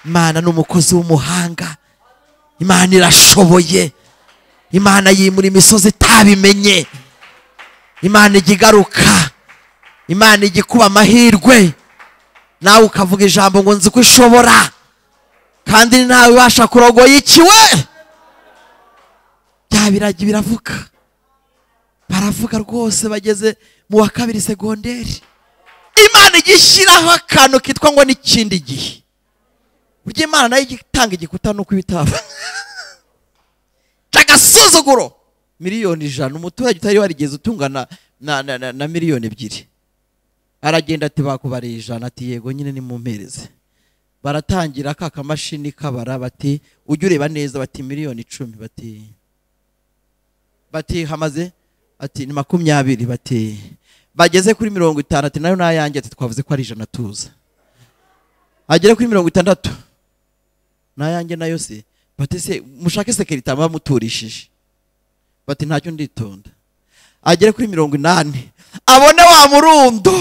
Imana ni umukozi w'umuhanga, Imana irashoboye, Imana yimura imisozi itabimenye, Imana ijya igaruka, Imana ijya ikuba amahirwe, nawe ukavuga ijambo ngo nzi ko ishobora, kandi ntawe ubasha kurogoya ikiwe. Bya biragi biravuga, baravuga rwose, bageze mu wa 2 segonderi. Imana igishyiraho akantu kitwa ngo n'ikindi gihe. Burya Imana nayo igitanga igikuta nuko ibitaba. Agasuzuguro 100,000,000, umuturage utari warigeze utungana na 2,000,000. Aragenda ati bakubariye 100, ati yego nyine nimumpereze. Baratangira ka kamashini kabara, bati ujye ureba neza, bati 10,000,000, bati hamaze, ati ni 20, bati bageze kuri 50, ati nayo nayanjye, ati twavuze ko ari 100 tuza. Agere kuri 60, nayanjye nayo se, bati se mushake sekirita bamuturishije, bati ntacyo nditonda. Agere kuri 80, abone wa murundo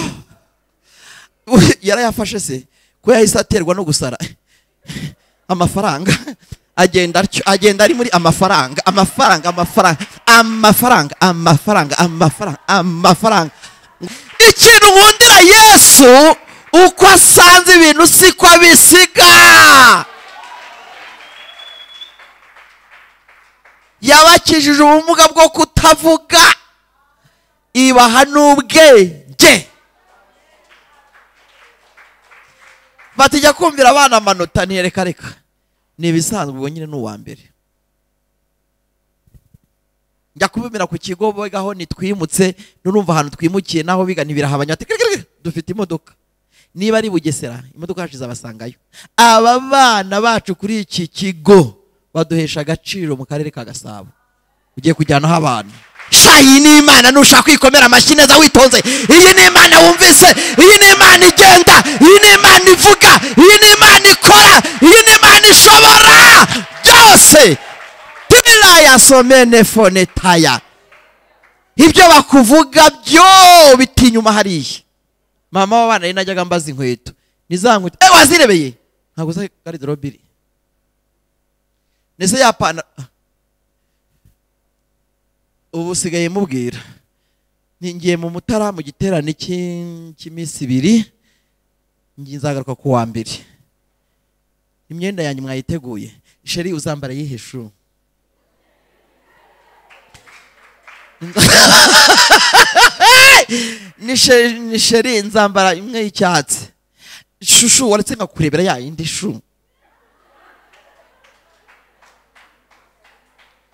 yarayafashe se, ko yahise aterwa no gusara amafaranga. Agenda agenda ari muri amafaranga, amafaranga, amafaranga, amafaranga, amafaranga, amafaranga, amafaranga. Ikintu nkundira Yesu, uko asanze ibintu siko abisiga. Yabakijije ubumuga bwo kutavuga, ibaha n'ubwenge. Batijya kumvira abana amanota, ntiyereka reka, ni ibisanzwe, ubwo nyine ni uwa mbere. Njya kubimira ku kigo bigaho nitwimutse, nurumva ahantu twimukiye naho biga ntibirahabanya, ati dufite imodoka. Niba ari Bugesera, imodoka yacu izabasangayo. Aba bana bacu kuri iki kigo baduhesha agaciro mu karere ka Gasabo. Ugiye kujyanaho abantu. Sha, iyi ni Imana, nushaka kwikomera amashyi neza witonze. Iyi ni Imana wumvise, iyi ni Imana igenda, iyi ni Imana ivuga, iyi ni Imana ikora, iyi ni Imana ishobora byose. Tilaya somene fonetaya. Ibyo bakuvuga byo bitinyuma hariya. Mama w'abana yari najyaga mbaza inkweto, ni za nkweto wazirebeye, ntabwo za garderobe. Nese yapana ubu sigaye mubwira ngiye mu Mutara mu giterane cy'iminsi 2, ngiye nzagaruka ku wa mbere. Imyenda yanjye mwayiteguye, sheri uzambara yihe shu? Ni sheri nzambara imwe y'icyatsi. Shushu waretse nkakurebera ya yindi shu.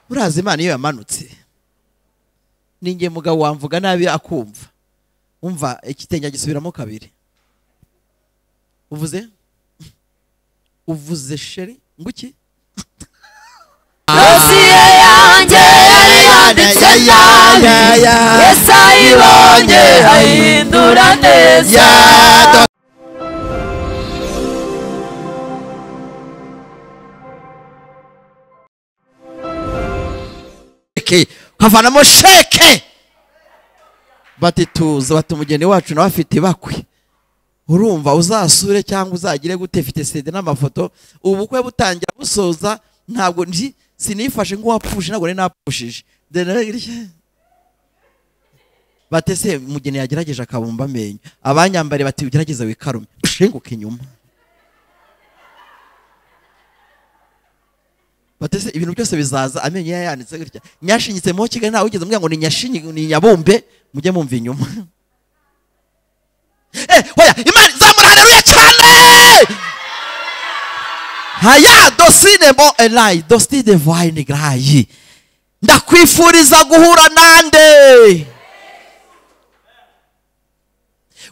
Urazi Imana iyo yamanutse, ninjye mugabo wamvuga nabi akumva, umva ikitenge gisubiramo kabiri. Uvuze uvuze sheri nguki? Dosiye yanjye yari yanditse nabi, Yesu ayibonye ahindura neza. Kavanamo sheke, bati tuza, bati umugeni wacu nawe afite bakwe. Urumva uzasure cyangwa uzagire gute, fite CD n'amafoto. Ubukwe butangira busoza, ntabwo nji sinifashe nk'uwapfuje, ntabwo nari napfushije. Bate se umugeni yagerageje akabumba amenyo, abanyambare bati ugerageze wikarume, ushinguka inyuma. Bate se ibintu byose bizaza, amenyo yayanitse gutya, nyashinyitse mu Kigali ntawe ugeze mbwira ngo ni nyashinyi ni nyabumbe, mujye mumva inyuma. Oya Imana zamura haleluya cyane. Haya dosine bo elai dosti de voine grayi. Ndakwifuriza guhura nande.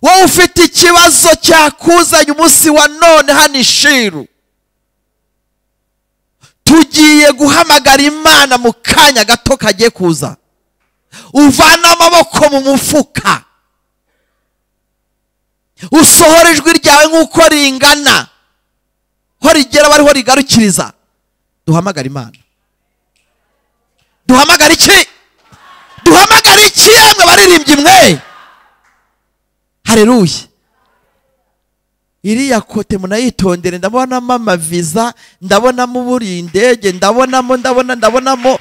Wowe ufite ikibazo cyakuzanye umunsi wa none hano Ishiru, tugiye guhamagara Imana mu kanya gato kagiye kuza. Uvana amaboko mu mufuka, usohora ijwi ryawe nk'uko ringana, ho rigera bariho rigarukiriza. Duhamagara Imana. Duhamagara iki? Duhamagara iki yemwe baririmbyi mwe? Haleluya. Iriya kote munayitondere, ndabonamo amaviza, ndabonamo buri indege, ndabonamo ndabonamo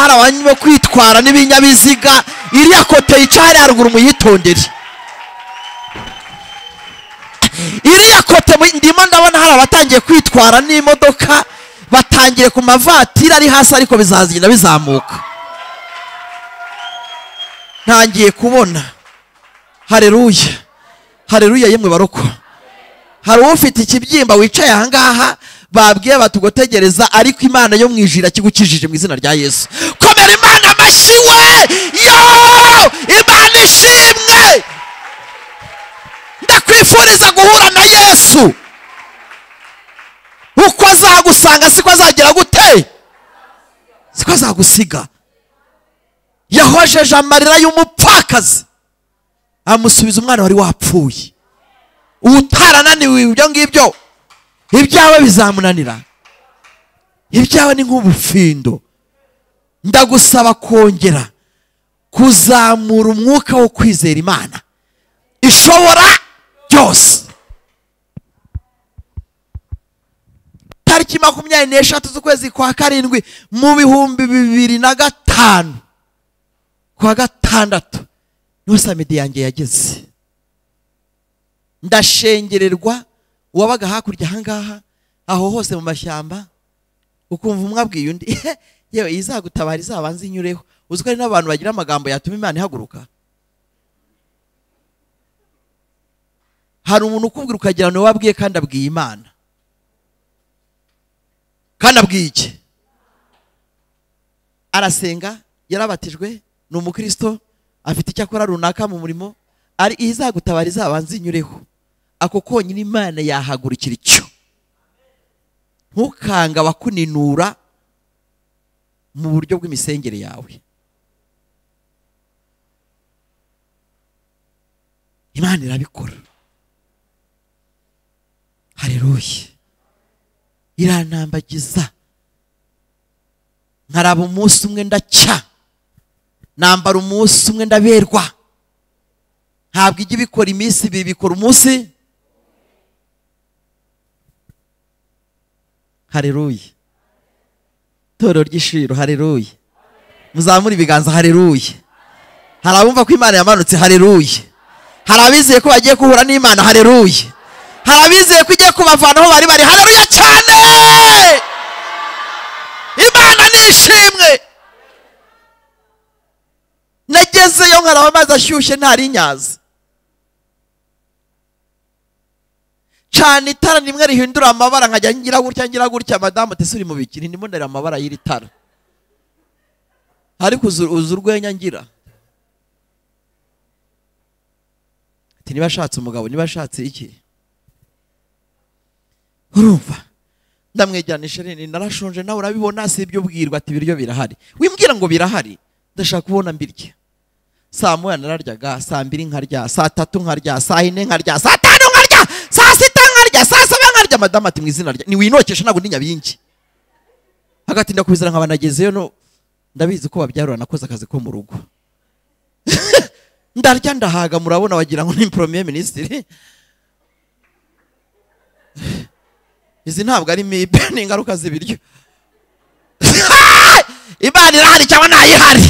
hari abantu bo kwitwara n'ibinyabiziga. Iriya kote yicara haruguru muyitondere. Iriya kote ndimo ndabona hari abatangiye kwitwara n'imodoka, batangiye ku mavatiri ari hasi ariko bizazigenda bizamuka. Ntangiye kubona. Haleluya, haleluya yemwe baroko. Hari ufite ikibyimba wicaye aha ngaha babwiye batugotegereza, ariko Imana yo mwijira kigukijije mu izina rya Yesu. Komera Imana amashyi we! Yo! Imana ishimwe! Ndakwifuriza guhura na Yesu. Uko azagusanga siko azagira gute? Siko azagusiga. Yahojeje amarira y'umupfakazi, amusubiza umwana wari wapfuye. Utarananiwe ibyo ngibyo, ibyawe bizamunanira. Ibyawe ni nk'ubufindo. Ndagusaba kongera kuzamura umwuka wo kwizera Imana ishobora byose. Tariki 23 z'ukwezi kwa 7 mu 2005 kwa 6 niho samedi yanjye yageze. Ndashengererwa uwabaga hakurya ahangaha aho hose mu mashyamba, ukumva umwe abwiye undi yewe izagutabara izabanza inyureho. Uzi ko ari n'abantu bagira amagambo yatuma Imana ihaguruka. Hari umuntu ukubwira ukagira ngo wabwiye kandi abwiye Imana. Kandi abwiye iki? Arasenga, yarabatijwe, ni umukristo, afite icyo akora runaka mu murimo, ari izagutabara izabanza inyureho. Ako konyine Imana yahagurukira icyo. Ntukanga abakuninura mu buryo bw'imisengere yawe. Imana irabikora. Haleluya. Iranambagiza. Nkaraba umunsi umwe ndacya, nambara umunsi umwe ndaberwa. Ntabwo ijya ibikora iminsi ibiri, bikora umunsi. Haleluya. Itorero ry'Ishiro, haleluya. Muzamure ibiganza, haleluya. Hari abumva ko Imana yamanutse, haleluya. Hari abizeye ko bagiye guhura n'Imana, haleluya. Hari abizeye ko igiye kubavana aho bari bari, haleluya cyane. Imana nishimwe. Nagezeyo nkaraba amazi ashyushye ntari nyaza. Cana itara nimwe rihindura amabara, nkajya ngira gutya ngira gutya. Madamu ati suri mu bikini, ndimo ndareba amabara y'iri tara. Ariko uzu urwenya ngira. Ati niba ashatse umugabo, niba ashatse iki? Urumva? Ndamwejyanisha nini, narashonje nawe urabibona, si ibyo ubwirwa. Ati ibiryo birahari. Wimbwira ngo birahari, ndashaka kubona mbirya. Saa 1 nararyaga, saa 2 nkarya, saa 3 nkarya, saa 4 nkarya, saa 5 nkarya, saa 6 nkarya, saa 7 nkarya. Madamu ati mu izina rya ni winokesha ntabwo ndi nyabingi. Hagati ndakubizira nkaba nagezeyo no ndabizi ko babyarura, nakoze akazi ko mu rugo. Ndarya ndahaga, murabona wagira ngo ni premier ministre. Izi ntabwo ari mibe, ni ingaruka z'ibiryo. Imana irahari cyangwa ntayihari?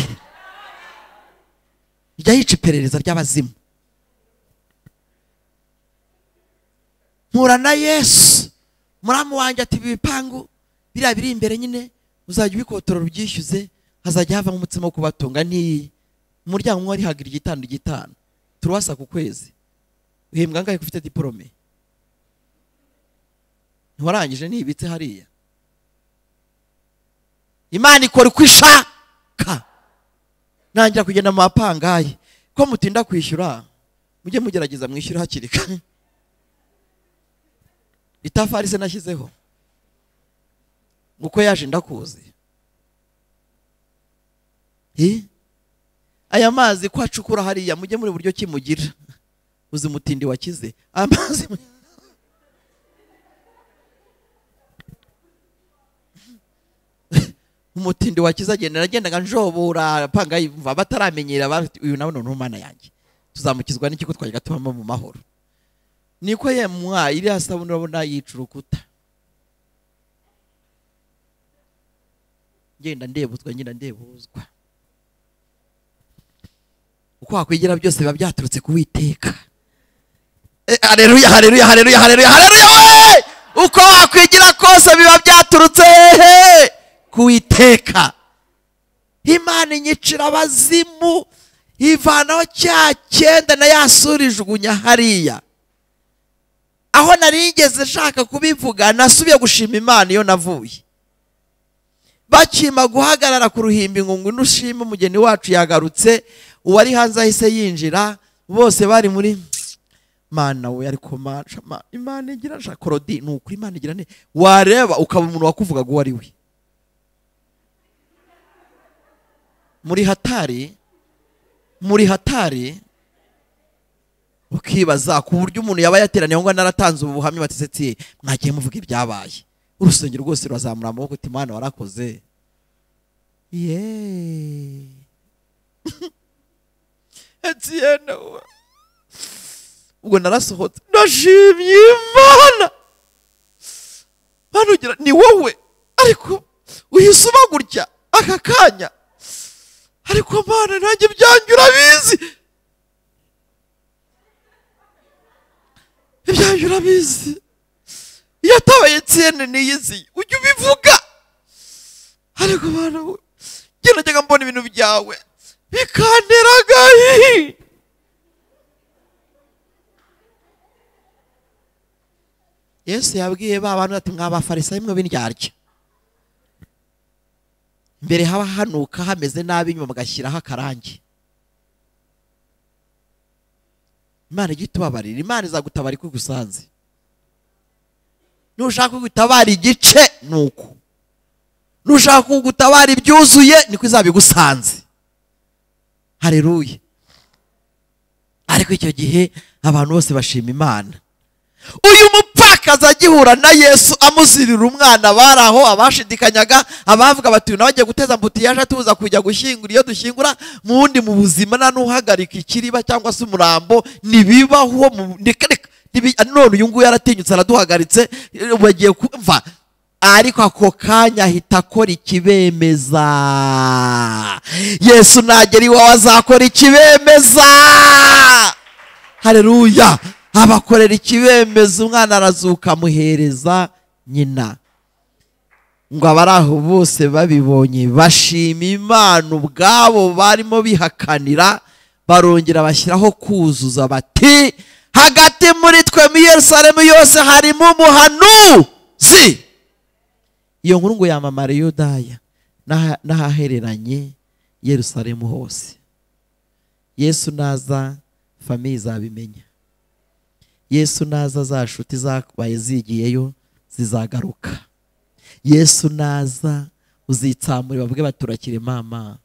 Ijya yica iperereza ry'abazimu. Mpura na Yesu, muramu wanjye ati ibipangu biriya biri imbere nyine uzajya ubikotorora ubyishyuze, hazajya havamo umutsima wo kubatunga. Ni umuryango umwe warihaga igitanu turwasa ku kwezi. Uhembwa angahe ko ufite diplome? Ntiwarangije nibitse hariya. Imana ikora uko ishaka. Nangira kugenda mu mapangaye ko mutinda kwishyura, mujye mugerageza mwishyura hakiri kare. Itafari se nashyizeho uko yaje ndakuzi. Aya mazi ko acukura hariya, mujye muri buryo kimugira. Uzi mutindi wakize amazi. Umutindi wakize agenda, nagendaga njobora panga yumva bataramenyera, uyu nawe none umana yanjye tuzamukizwa n'iki ko twajyaga tubamo mu mahoro. Niko yemwa iriya sabune urabona yica urukuta. Ngenda ndebuzwa, ngenda ndebuzwa. Uko wakwigira byose biba byaturutse ku Uwiteka. Haleluya, haleluya, haleluya, haleluya, haleluya we! Uko wakwigira kose biba byaturutse hehe? Ku Uwiteka. Imana inyicira abazimu, ivanaho cya cyenda na yasura ijugunya hariya. Aho narigeze nshaka kubivuga, nasubiye gushima Imana iyo navuye. Bakima guhagarara ku ruhimbi ngo ngwino ushime umugeni wacu yagarutse, uwari hanze ahise yinjira, bose bari muri Mana we, ariko Imana igira nshaka korodi, ni ukuri Imana igira ne. Wareba ukaba umuntu wakuvugaga uwo ari we. Muri hatari, muri hatari, ukibaza ku buryo umuntu yaba yateraniye ngo naratanze ubuhamya batesetse, mwagiye muvuga ibyabaye. Urusengero rwose rurazamura amaboko uti Mana warakoze. Ye. Etienne we. Ubwo narasohotse ndashimye Imana. Mana ugira ni wowe, ariko uhise uba gutya aka kanya. Ariko Mana nanjye ibyanjye urabizi. Ibyanjye urabizi. Iyo atabaye Etienne niyizi ujye ubivuga. Ariko Mana we, njye najyaga mbona ibintu byawe bikantera agahinda. Yesu yabwiye ba bantu ati mw'abafarisayo mwe b'indyarya. Mbere haba hanuka hameze nabi, nyuma bagashyiraho akarangi. Imana ijye itubabarira, Imana izagutabara iko igusanze. Nushaka gutabara igice nuko, nushaka gutabara ibyuzuye niko izabigusanze. Haleluya. Ariko icyo gihe abantu bose bashima Imana. Uyu mupfakazi agihura na Yesu amuzirira umwana, bari aho abashidikanyaga, abavuga bati uyu nawe agiye guteza mbutiyaje atuza kujya gushyingura, iyo dushyingura mu wundi mu buzima nta n'uhagarika ikiriba cyangwa se umurambo, ntibibaho none uyu nguyu yaratinyutse araduhagaritse, bagiye kumva. Ariko ako kanya ahita akora ikibemeza. Yesu nagera iwawe azakora ikibemeza. Haleluya. Abakorera ikibemeza, umwana arazuka amuhereza nyina. Ngo abari aho bose babibonye bashima Imana ubwabo barimo bihakanira, barongera bashyiraho kuzuza bati hagati muri twe mu Yerusalemu yose harimo umuhanuzi. Iyo nkuru ngo yamamara i Yudaya n'ahahereranye Yerusalemu hose. Yesu naza famiye izabimenya. Yesu naza za nshuti zabaye zigiyeyo zizagaruka. Yesu naza uzitsamure bavuge baturakire mama.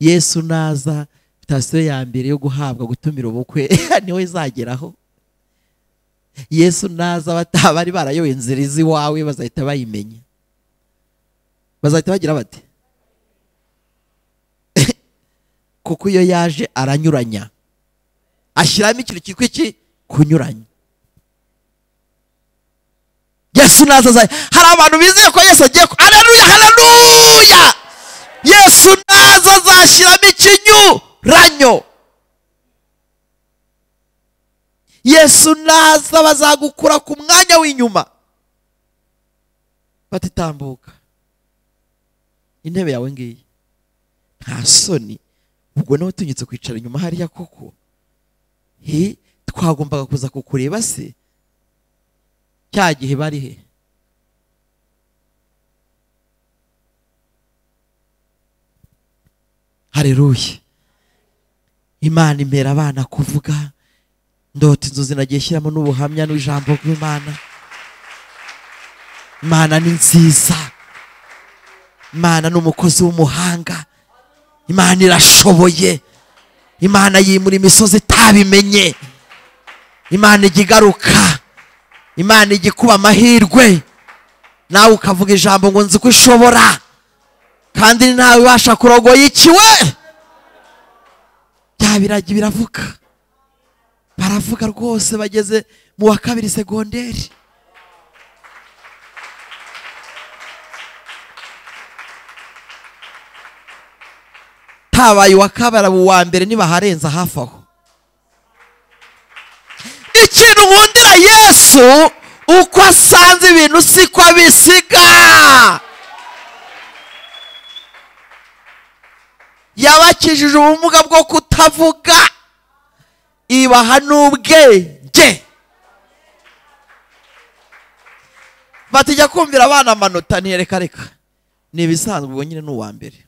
Yesu naza sitasiyo ya mbere yo guhabwa gutumira ubukwe niwe izageraho. Yesu naza batabari barayoye inzira izi wawe bazahita bayimenya. Bazahita bagira bati kuko iyo yaje aranyuranya, ashyiramo ikintu cyitwa iki? Kunyuranya. Yesu naza, hari abantu bizeye ko Yesu agiye. Haleluya, haleluya. Yesu naza azashyiramo ikinyuranyo. Yesu naza bazagukura ku mwanya w'inyuma, batitambuka intebe yawe ngiyi. Nta soni ubwo nawe utinyutse kwicara inyuma hariya koko? He, twagombaga kuza kukureba se cya gihe bari he? Haleluya. Imana impera abana kuvuga, ndota inzozi nagiye shyiramo n'ubuhamya n'ijambo ry'Imana. Imana ni nziza. Imana ni umukozi w'umuhanga. Imana irashoboye. Imana yimura imisozi itabimenye. Imana ijya igaruka. Imana ijya ikuba amahirwe. Nawe ukavuga ijambo ngo nzi ko ishobora, kandi ntawe ubasha kurogoya ikiwe. Bya biragi biravuga. Baravuga rwose bageze mu wa 2 segonderi. Tabaye wa kabara wa mbere nibaharenza hafi aho. Ikintu nkundira Yesu uko asanze ibintu siko abisiga. Yabakijije ubumuga bwo kutavuga, ibaha n'ubwenge. Batijya kumvira abana amanota ntiyereka reka ni ibisanzwe, ubwo nyine ni uwa mbere.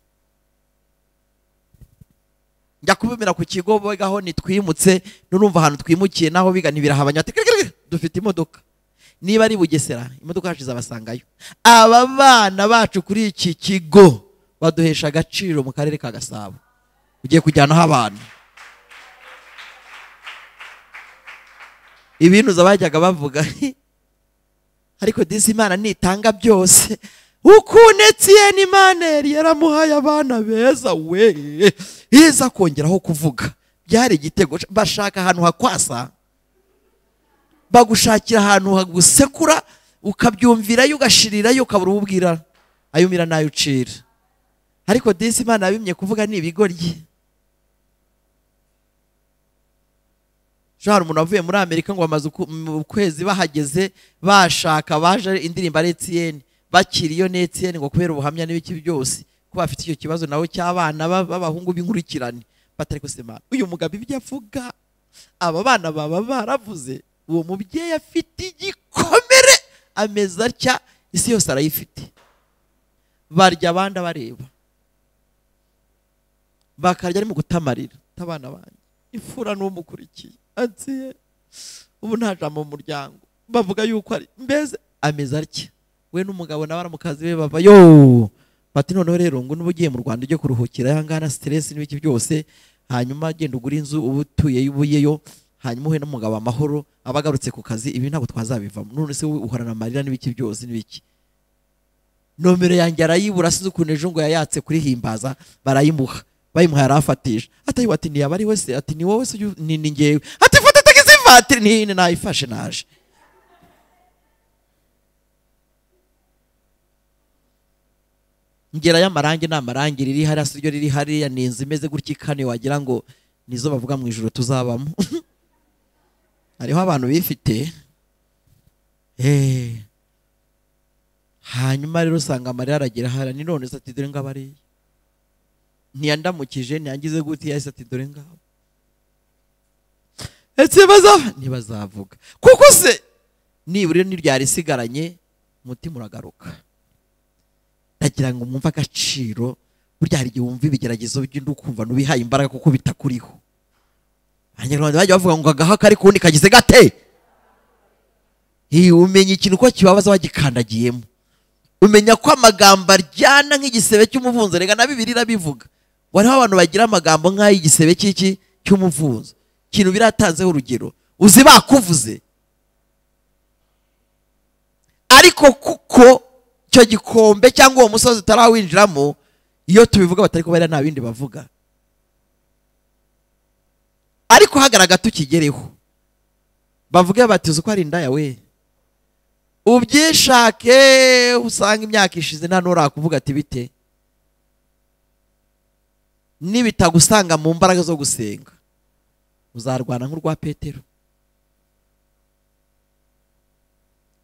Njya kubimira ku kigo bigaho nitwimutse, nurumva ahantu twimukiye naho biga ntibirahabanya. Dufite imodoka, niba ari Bugesera imodoka yacu izabasangayo. Aba bana bacu kuri iki kigo baduhesha agaciro mu karere ka Gasabo. Ugiye kujyanaho abantu ibintu zabajyaga bavuga, ariko disi Imana nitanga byose. Ukuntu Etienne Emmanuel yaramuhaye abana beza we, iza kongeraho kuvuga byari igitego. Bashaka ahantu hakwasa, bagushakira ahantu hagusekura, ukabyumvirayo ugashirirayo ukabura ububwira ayumira nayo ucira. Ariko disi Imana yabimye kuvuga ni ibigoryi. Hari umuntu avuye muri Amerika ngo bamaze ukwezi bahageze bashaka baje indirimbo ari Etienne, bakiriyo ni Etienne ngo kubera ubuhamya n'ibiki byose ko bafite icyo kibazo nawe cy'abana b'abahungu b'inkurikirane. Batari kusemana uyu mugabo ibyo avuga, aba bana baba baravuze, uwo mubyeyi afite igikomere ameze atya, isi yose arayifite. Barya abandi bareba, bakarya ari mu gutamarira abana banjye, ifura n'umukurikiye ati ubu nta jambo mu muryango, bavuga yuko ari mbese ameze atya. We n'umugabo na baramukazi be bava yo bati noneho rero ngo nubu ugiye mu Rwanda ujye kuruhukira ahangana stress n'ibiki byose, hanyuma genda ugura inzu ubu utuye ubuyeyo, hanyuma uhe n'umugabo amahoro abagarutse ku kazi, ibi ntabwo twazabivamo. None se uhorana amarira n'ibiki byose n'ibiki. Nomero yanjye arayibura, sinzi ukuntu ejo ngo yayatse kuri Himbaza barayimuha, bayimuha yarafatisha. Ati ati ni abari wese, ati ni wowe se ni ngewe, ati fata taxi vatiri ni nayifashe naje. Ngera y'amarangi na amarangi riri hariya siryo riri hariya, ni inzu imeze gutya ikane wagira ngo nizo bavuga mu ijuru tuzabamo. Hariho abantu bifite. Hanyuma rero usanga amarira aragera hariya, ni none se ati dore ngabo ariya, ntiyandamukije ntiyangize gute, yahise ati dore ngabo. Ese bazava ntibazavuga kuko se nibura n'iryari isigaranye umutima uragaruka. Ndagira ngo mwumve agaciro. Burya hari igihe wumva ibigeragezo by'undi ukumva nubihaye imbaraga kuko bitakuriho. Abanyarwanda bajya bavuga ngo agaha kari kundi kagize gate. Umenya ikintu ko kibabaza wagikandagiyemo, umenya ko amagambo aryana nk'igisebe cy'umuvunzo. Rega na Bibiliya irabivuga, wariho abantu bagira amagambo nk'ay'igisebe cy'iki cy'umuvunzo. Ikintu biratanzeho urugero, uzi bakuvuze, ariko kuko icyo gikombe cyangwa uwo musozi utarawinjiramo, iyo tubivuga batari ko bari nta bindi bavuga. Ariko hagaragara tukigereho bavuge bati uzi ko ari indaya we, ubyishake usanga imyaka ishize nta nurakuvuga ati bite. Nibitagusanga mu mbaraga zo gusenga uzarwana nk'urwa Petero.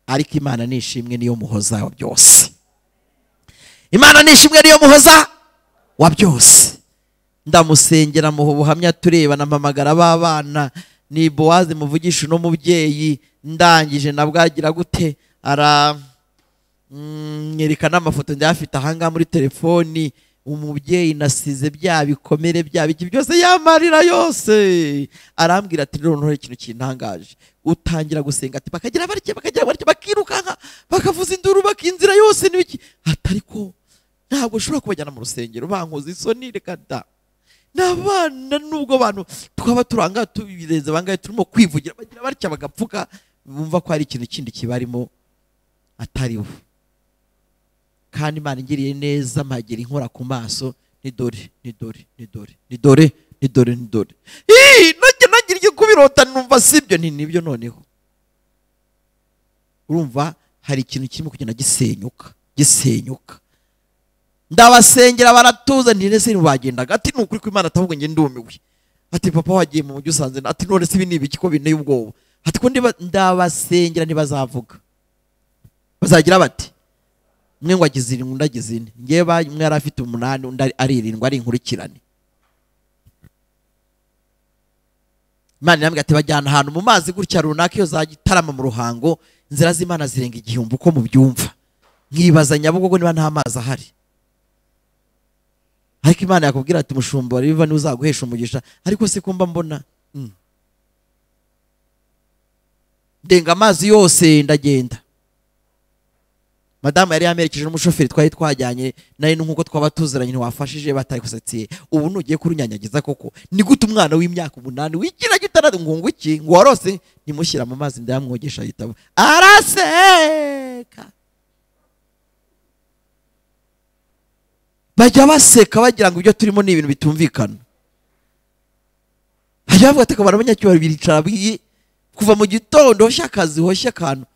Ariko Imana nishimwe niyo muhoza wa byose. Imana nishimwe niyo muhoza wa byose. Ndamusengera muho buhamya tureba na mpamagara b'abana ni Bowazi muvugisha no mubyeyi, ndangije nabwagira gute ara mwereka n'amafoto ndayafite ahanga muri telefoni. Umubyeyi nasize bya bikomere bya biki byose yamarira yose, arambwira ati noneho ikintu kintangaje, utangira gusenga ati bakagira barike bakagira barike bakirukanka bakavuza induru bakinzira yose n'ibiki, atariko ntabwo ushobora kubajyana mu rusengero bankoze isoni reka da. N'abana nubwo bantu twaba turanga tubirenze bangaye turimo kwivugira bagira barike bagapfuka bumva ko hari ikintu kindi kibarimo atari bo. Kandi Imana ingiriye neza mpagira inkora ku maso, ni dore ni dore ni dore ni dore ni dore ni dore. Nanjye nagira Niryo kubirota numva sibyo, nti nibyo. Noneho urumva hari ikintu kirimo kugenda gisenyuka gisenyuka. Ndabasengera baratuza, nti nese ntibagendaga. Ati ni ukuri ko Imana atavuga, nge ndumiwe. Ati papa wagiye mu mujyi usanze, ati none se ibi ni ibiki ko binteye ubwoba? Ati ko ndabasengera ntibazavuga, bazagira bati umwe ngo agize irindwi undi agize ine. Ngewe umwe yari afite 8 undi ari 7 ari inkurikirane. Imana irambwira ati bajyana ahantu mu mazi gutya runaka, iyo zagitarama mu Ruhango, inzira z'Imana zirenga 1000 uko mubyumva. Nkibaza Nyabugogo niba nta mazi ahari. Ariko Imana yakubwira ati mushumba wa Riva niwe uzaguhesha umugisha. Ariko se kumba mbona ndenga amazi yose ndagenda. Madamu yari yamerekeje n'umushoferi twari twajyanye naye, nkuko twaba tuziranye ntiwafashije batari kusatsiye. Ubu nugiye kurunyanyagiza koko, ni gute umwana w'imyaka 8 wigira gitara ngo ngo iki ngo warose? Nimushyira mu mazi ndayamwogesha yitaba araseka. Bajya baseka bagira ngo ibyo turimo ni ibintu bitumvikana. Bajya bavuga ati akabara abanyacyubahiro biricara kuva mu gitondo hoshya akazi hoshya akantu.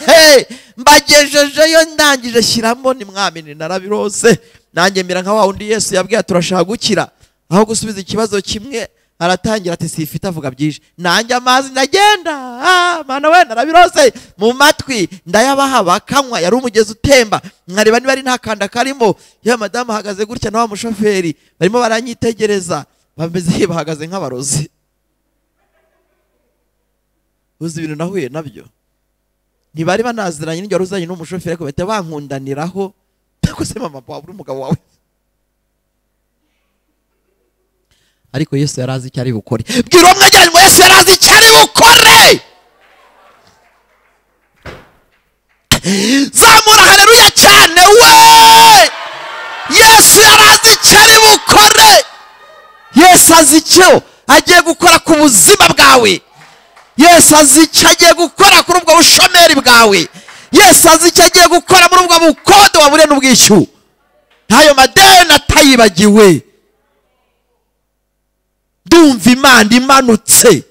Hey, mbagejejeyo ndangije shyiramo ni mwamini narabirose. Nanjye mera nka wa wundi Yesu yabwiye turashaka gukira, aho gusubiza ikibazo kimwe aratangira ati sifite avuga byinshi. Nanjye amazi ndagenda, mana we narabirose mu matwi ndayabaha bakanywa, yari umugezi utemba, nkareba niba ari nta kanda karimo. Ya madamu ahagaze gutya na wa mushoferi barimo baranyitegereza, bameze bahagaze nk'abarozi. Uzi ibintu nahuye nabyo, ntibari banaziranye n'ijya ruzanye n'umushoferi, ariko bahita bankundaniraho. Ariko se mama wawe uri umugabo wawe? Ariko Yesu yari azi icyo ari bukore. Bwira uwo mwegeranye ngo Yesu yari azi icyo ari bukore. Zamura haleluya cyane we. Yesu yari azi icyo ari bukore. Yesu azi icyo agiye gukora ku buzima bwawe. Yesu azi icyo agiye gukora kuri ubwo bushomeri bwawe. Yesu azi icyo agiye gukora muri ubwo bukode waburiye n'ubwishyu. Ntayo madeni atayibagiwe. Ndumva Imana imanutse,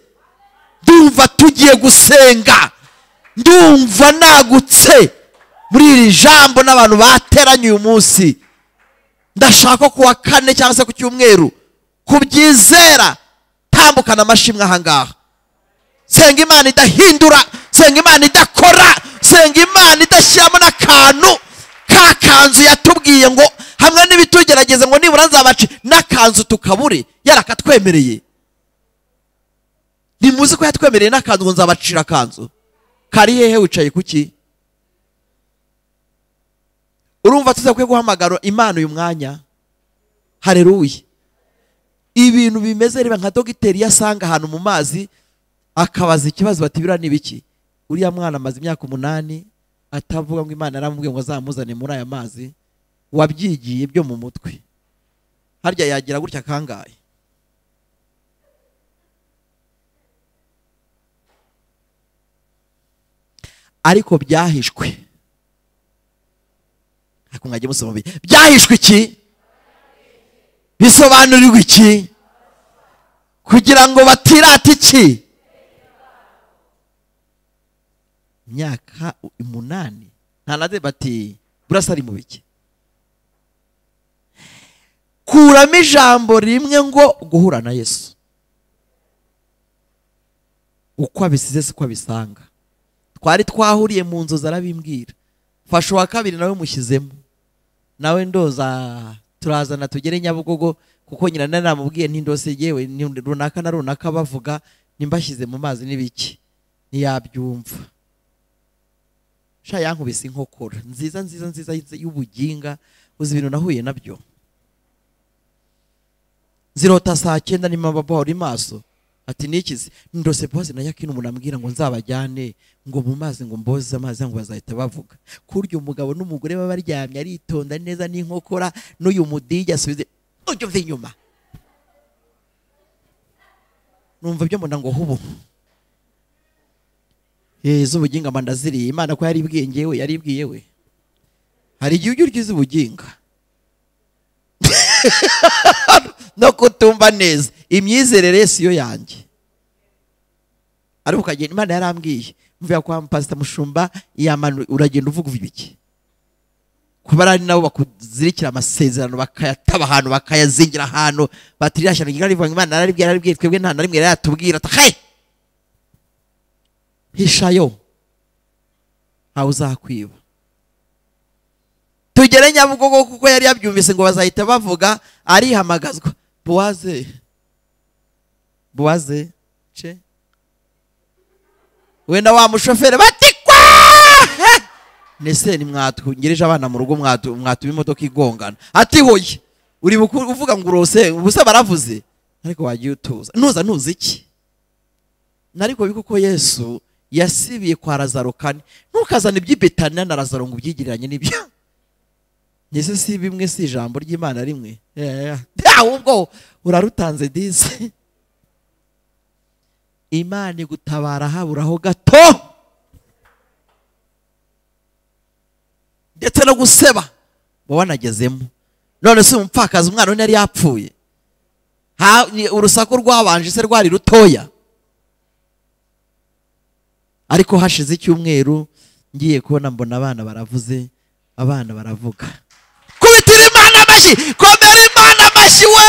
ndumva tugiye gusenga, ndumva nagutse muri iri jambo n'abantu bateranye uyu munsi. Ndashaka kuwa kane cyangwa se ku cyumweru kubyizera, tambukana amashimwe aha ngaha. Senga Imana idahindura, senga Imana idakora, senga Imana idashyiramo n'akantu ka kanzu yatubwiye ngo hamwe n'ibitugerageza ngo nibura nzabace n'akanzu tukabure, yarakatwemereye. Nimuzi ko yatwemereye n'akanzu ngo nzabacira akanzu. Kari hehe? Wicaye kuki? Urumva tuzakwiye guhamagara Imana uyu mwanya. Haleluya. Ibintu bimeze reba nka dogiteri yasanga ahantu mu mazi akabaza ikibazo bati bira nibiki? Uriya mwana amaze imyaka 8 atavuga ngo Imana yaramubwiye ngo azamuzane muri aya mazi, wabyigiye byo mu mutwe. Harya yagira gutya kangahe? Ariko byahishwe. Ariko mwajye musoma byahishwe iki? Bisobanurirwa iki? Kugira ngo batirata iki? Myaka 8 nta bati burasa ari mu biki? Kuramo ijambo rimwe ngo guhura na Yesu. Uko abisize siko abisanga. Twari twahuriye mu nzozi arabimbwira. Fasha wa kabiri nawe mushyizemo, nawe ndoza turazana tugere Nyabugogo, kuko nyina naramubwiye ntindose yewe runaka na runaka bavuga nimbashyize mu mazi n'ibiki, ntiyabyumva. Sha yankubise inkokora nziza nziza nziza y'ubuginga. Uzi ibintu nahuye nabyo. Zirota saa 9 ni mama baba uri maso ati nikize ndose boze na yakino umuntu ambwira ngo nzabajyane ngo mu mazi ngo mboze amazi ngo bazahita bavuga. Kurya umugabo n'umugore baba baryamye aritonda neza n'inkokora n'uyu mudijya asubize ujye uva inyuma. Numva ibyo mbona ngo hubu z'ubuginga mba ndaziriye. Imana ko yaribwiye ngewe, yaribwiye we. Hari igihe ujya urya iz'ubuginga no kutumva neza. Imyizerere si yo yanjye. Ariko ukagenda Imana yarambwiye mvuye kwa Pastor Mushumba yamanu uragenda uvuga ibiki. Kuba ari nabo bakuzirikira amasezerano bakayataba ahantu bakayazingira ahantu batirirashyana ngira rivuga Imana nararibwira naribwiye twebwe nta na rimwe yatubwira ati hishayo ntawe uzakwiba. Tugere Nyabugogo kuko yari yabyumvise ngo bazahita bavuga arihamagazwa Bowaze Bowaze ce wenda wa mushoferi bati kwa nese ni mwatwungereje abana mu rugo mwatuma imodoka igongana ati hoye uri uvuga ngo urose ubusa baravuze ariko wagiye utuza ntuza ntuzi iki nariko bikuko Yesu yasibiye kwa Lazaro kane ntukazana iby'Ibetaniya na Lazaro ngo ubyigiriranye n'ibyo nese si bimwe si ijambo ry'Imana rimwe ahubwo urarutanze disi. Imana igutabara haburaho gato ndetse no guseba wanagezemo. None se umupfakazi umwana we yari yapfuye, urusaku rwabanje se rwari rutoya, ariko hashize icyumweru ngiye kubona mbona abana baravuze, abana baravuga. Kubitira Imana amashyi, komera Imana amashyi we.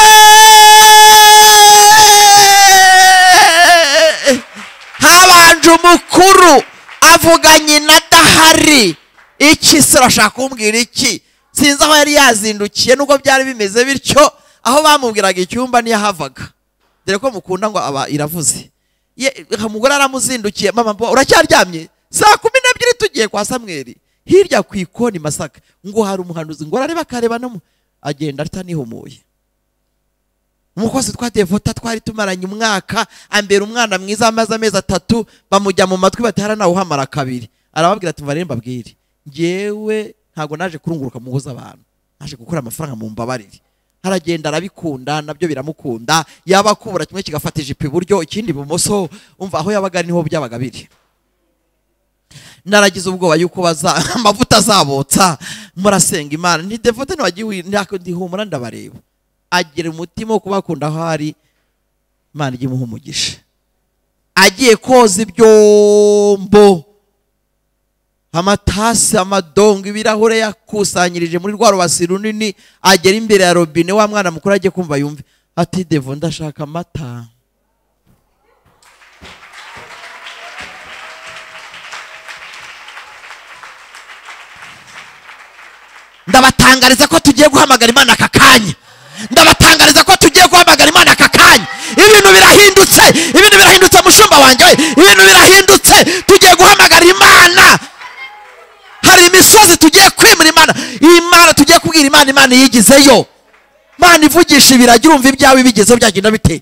Habanje umukuru avuga nyina adahari. Iki se urashaka kumbwira iki? Sinzi aho yari yazindukiye nubwo byari bimeze bityo, aho bamubwiraga icyumba ntiyahavaga. Dore ko mukunda ngo aba iravuze. Umugore aramuzindukiye, mama uracyaryamye? Saa 12 tugiye kwa Samweli hirya ku ikoni Masaka, ngo hari umuhanuzi ngo arareba akareba no agenda atanihumuye. Umukozi twadevota twari tumaranye umwaka, ambera umwana mwiza amaze amezi 3, bamujya mu matwi batara nawe uhamara kabiri. Arababwira ati mvaremba mbabwire, ngewe ntago naje kurunguruka mu ngo z'abantu, naje gukora amafaranga mu mbabarire. Aragenda arabikunda nabyo biramukunda, yaba kubura kimwe kigafata ijipo iburyo ikindi ibumoso, umva aho yabaga niho byabaga biri. Naragize ubwoba yuko baza amavuta azabotsa, murasenga Imana nti devote ntiwagiye ndihumura ndabareba. Agira umutima wo kubakunda aho ari, Imana ijye imuha umugisha. Agiye koza ibyombo, amatasi, amadongo, ibirahure yakusanyirije muri rwa rubasi runini, agera imbere ya robine wa mwana mukuru agiye kumva yumve ati devo ndashaka amata. Ndabatangariza ko tugiye guhamagara Imana aka kanya. Ndabatangariza ko tugiye guhamagara Imana aka kanya. Ibintu birahindutse, ibintu birahindutse mushumba wanjye, ibintu birahindutse. Tugiye guhamagara Imana. Hari imisozi tugiye kwimura Imana. Imana tugiye kubwira Imana, Imana yigizeyo. Imana ivugisha ibiragira umva ibyawe bigezeho byagenda bite.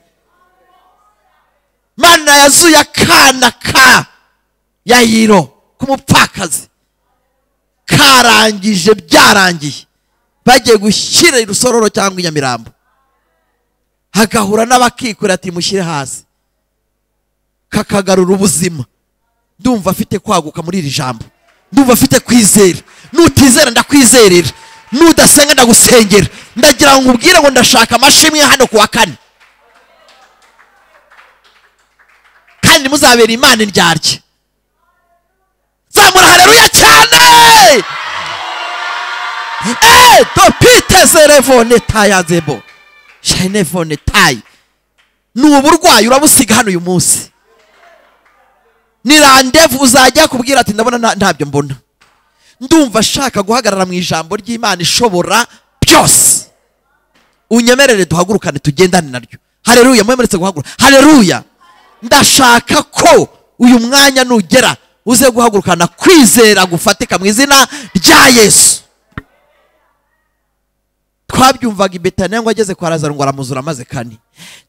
Imana yazuye akana ka Yayiro kumupfakazi, karangije byarangiye, bagiye gushyira irusororo cyangwa inyamirambo, hagahura n'abakikura ati mushyire hasi, kakagarura ubuzima. Ndumva afite kwaguka muri iri jambo, ndumva afite kwizera. Nutizera ndakwizerera, nudasenga ndagusengera. Ndagira ngo ubwire ngo ndashaka amashimwe hano kuwa kane, kandi muzabera Imana indyarya. Zamura haleluya cyane. Topite zerevone tayazebo shinevone tay. Nuburwayi urabusiga hano uyu munsi. Ni rendez-vous uzajya kubwira ati ndabona ntabyo mbona. Ndumva ashaka guhagarara mu ijambo ry'Imana ishobora byose. Unyemerere duhagurukane tugendane naryo. Haleluya, mwemeretse guhaguruka. Haleluya. Ndashaka ko uyu mwanya nugera uze guhagurukana kwizera gufatika mu izina rya Yesu. Twabyumvaga i Betaniya ngo ageze kwa Lazaro ngo aramuzura amaze kane.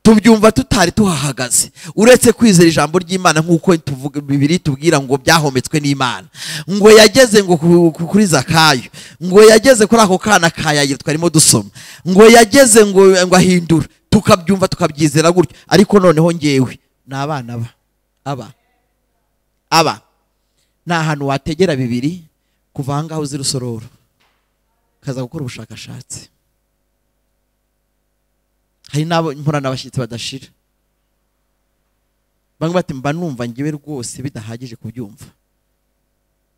Tubyumva tutari tuhahagaze. Uretse kwizera ijambo ry'Imana nkuko tuvuga Bibiliya tubwira ngo byahometswe n'Imana. Ngo yageze ngo kuri Zakayo, ngo yageze kuri ako kana ka Yayiro twarimo dusoma, ngo yageze ngo ahindura, tukabyumva tukabyizera gutyo. Ariko noneho ngewe n'abana ba aba nta hantu wategera bibiri kuva aha ngaho uzi Rusororo kaza gukora ubushakashatsi. Hari n'abo mpura n'abashyitsi badashira. Bamwe bati mba numva ngiwe rwose bidahagije kubyumva.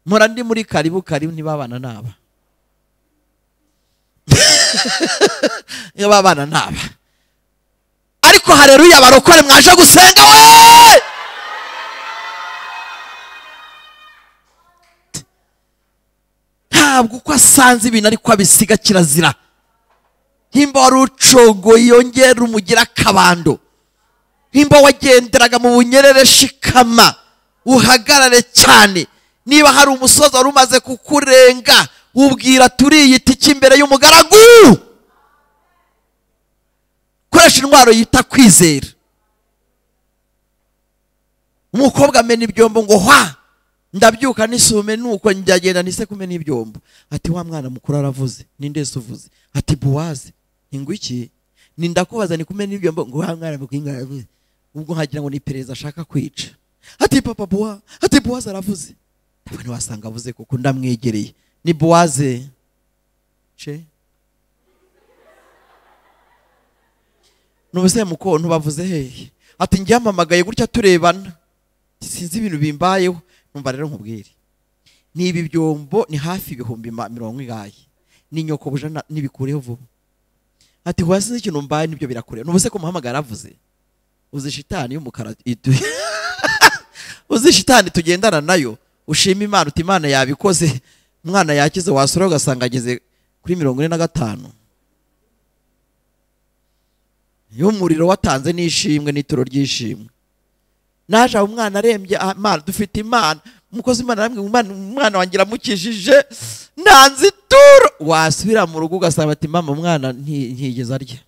Mpora ndi muri karibu karibu ntibabana naba. Ntibabana naba. Ariko haleluya barokore mwaje gusenga we! Ntabwo uko asanze ibintu ariko abisiga kirazira. Himba warucogo yongera umugira kabando. Himba wagenderaga mu bunyerere shikama uhagarare cyane. Niba hari umusozi wari umaze kukurenga ubwira turiyita iki imbere y'umugaragu. Koresha intwaro yita kwizera. Umukobwa amena ibyombo ngo hwa, ndabyuka nisume nuko njyagenda nise kumena ibyombo. Ati wa mwana mukuru aravuze, ninde se uvuze? Ati Bowazi. Ngo iki? Ni ndakubaza ni kumena ibyombo ngo wa mwana mukuru aravuze. Ubwo nkagira ngo ni pereza ashaka kwica. Ati papa Bowa, ati Bowazi aravuze. Ndabona wasanga avuze kuko ndamwegereye. Ni Bowaze. Che. Nubuse muko ntubavuze hehe? Ati njyamamagaye gutya turebana. Sinzi ibintu bimbayeho. Numva rero nkubwire. Ni ibi byombo ni hafi 40,000. Ni nyoko buja nibikureho vuba. Ati wasinze ikintu mbaye nibyo birakureba. Nubuse ko muhamagara avuze. Uzi shitani y'umukara uzi shitani tugendana nayo. Ushima Imana uti Imana yabikoze. Umwana yakize wasura ugasanga ageze kuri 45. Y'umuriro watanze n'ishimwe n'ituro ry'ishimwe. Naje umwana arembye, Imana dufite Imana. Umukozi Imana aramwe umwana wangira mukijije ntanze ituro. Wasubira mu rugo ugasaba ati mama umwana ntigeze arya.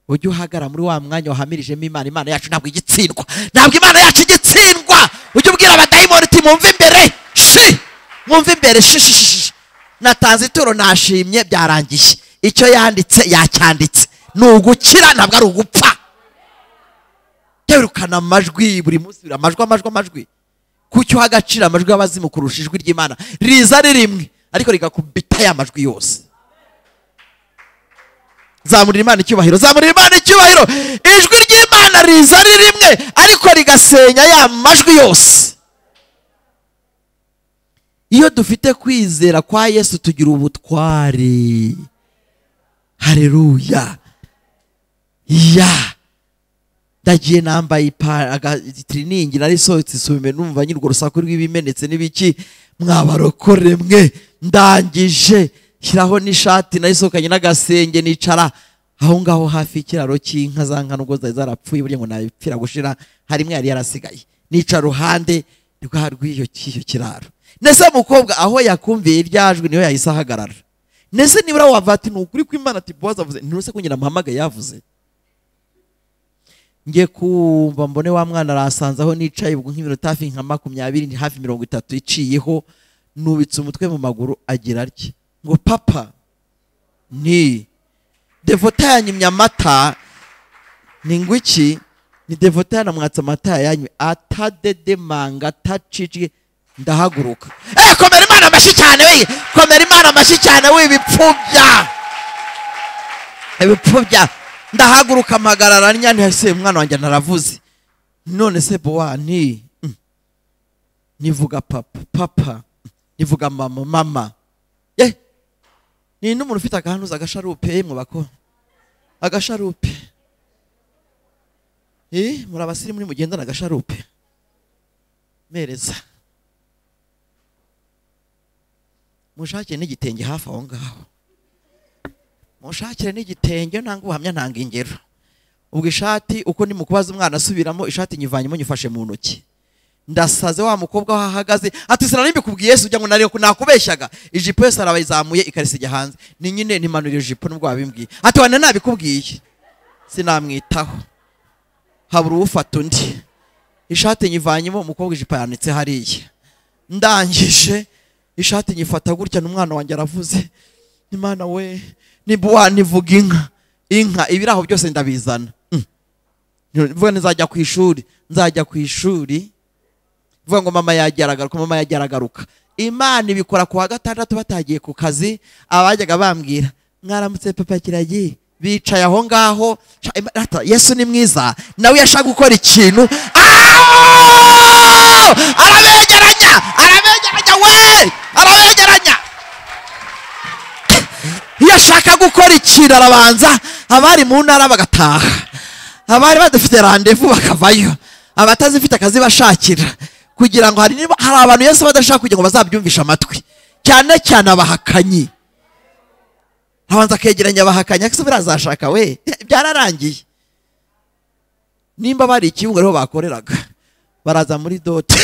Ujye uhagara muri wa mwanya wahamirijemo Imana. Imana yacu ntabwo igitsindwa. Ntabwo Imana yacu igitsindwa. Ujye ubwira abadayimoni uti mumve imbere. Shi! Mumve imbere shi shi shi. Natanze ituro nashimye byarangiye. Icyo yanditse yacyanditse. Ni ugukira ntabwo ari ugupfa. Terukana amajwi buri munsi, amajwi amajwi amajwi. Kucyo hagacira amajwi y'abazimu kurusha ijwi ry'Imana. Riza ari rimwe ariko rigakubita ya majwi yose. Zamurira Imana icyubahiro, zamurira Imana icyubahiro. Ijwi ry'Imana riza ari rimwe ariko rigasenya ya majwi yose. Iyo dufite kwizera kwa Yesu tugira ubutwari. Haleluya. Ya. Ndagiye nambaye itiriningi nari sohotse isume numva nyirwo rusaku rw'ibimenetse n'ibiki mwabarokore mwe. Ndangije shyiraho n'ishati nayisohokanye n'agasenge nicara aho ngaho hafi y'ikiraro cy'inka za nka nubwo zari zarapfuye burya ngo nabipfira gushira harimwe yari yarasigaye. Nica ruhande rw'iyo kiraro. Nese mukobwa aho yakumviye iryajwi niho yahise ahagarara. Nese nibura wavati nukuri kw'Imana ati Bowazi avuze ntiruse kunyina muhamagaye yavuze. Ngiye kumva mbone wa mwana arasanze aho nicaye ubwo nk'iminota hafi nka 20 hafi 30 iciyeho nubitse umutwe mu maguru agira atya ngo papa ni devota yanyimye amata. Ni ngwiki? Ni devota yanamwatse amata yanywe atadedemanga atacici. Ndahaguruka. Komera Imana amashyi cyane we. Komera Imana amashyi cyane we ibipfubya. Ibipfubya. Ndahaguruka mpagarara ntihase umwana wanjye naravuze. None se Bowa nti nivuga papa papa nivuga mama mama. Ni n'umuntu ufite agahanuza agasharupe mwubako. Agasharupe. Muri abasirimu muri mugendana agasharupe. Mereza. Mushakire n'igitenge hafi aho ngaho. Mushakire n'igitenge nanga ubuhamya ntanga ingero. Ubwo ishati uko ni mukubaza umwana asubiramo ishati nyivanyemo nyifashe mu ntoki. Ndasaze wa mukobwa aho ahagaze ati sinari mbikubwiye Yesu ujya ngo nari nakubeshyaga. Ijipo yose arabayizamuye ikarisiga hanze. Ni nyine nimanurira ijipo nubwo wabimbwiye. Ati wana nabikubwiye. Sinamwitaho. Habura ufata undi. Ishati nyivanyemo umukobwa ijipo yanitse hariya. Ndangije ishati nyifata gutya n'umwana wanjye aravuze. Imana we nibuwa nivuga inka. Inka ibiraho byose ndabizana. Mvuga nzajya ku ishuri, nzajya ku ishuri. Mvuga ngo mama yageragaruka, mama yageragaruka. Imana ibikora ku wa gatandatu batagiye ku kazi, abajyaga bambwira Mwaramutse papa Kiragi. Bicaye aho ngaho. Yesu ni mwiza, nawe yashaka gukora ikintu. Arabegeranya, arabegeranya we, arabegeranya. Iyo ashaka gukora ikintu arabanza abari mu ntara bagataha, abari badafite rendez-vous bakavayo, abatazifite akazi bashakira, kugira ngo hari abantu Yesu badashaka kugira ngo bazabyumvisha amatwi, cyane cyane abahakanyi. Abanza kegeranya abahakanyi, akise birazashaka we, byararangiye. Nimba bari ikibuga ariho bakoreraga, baraza muri dote.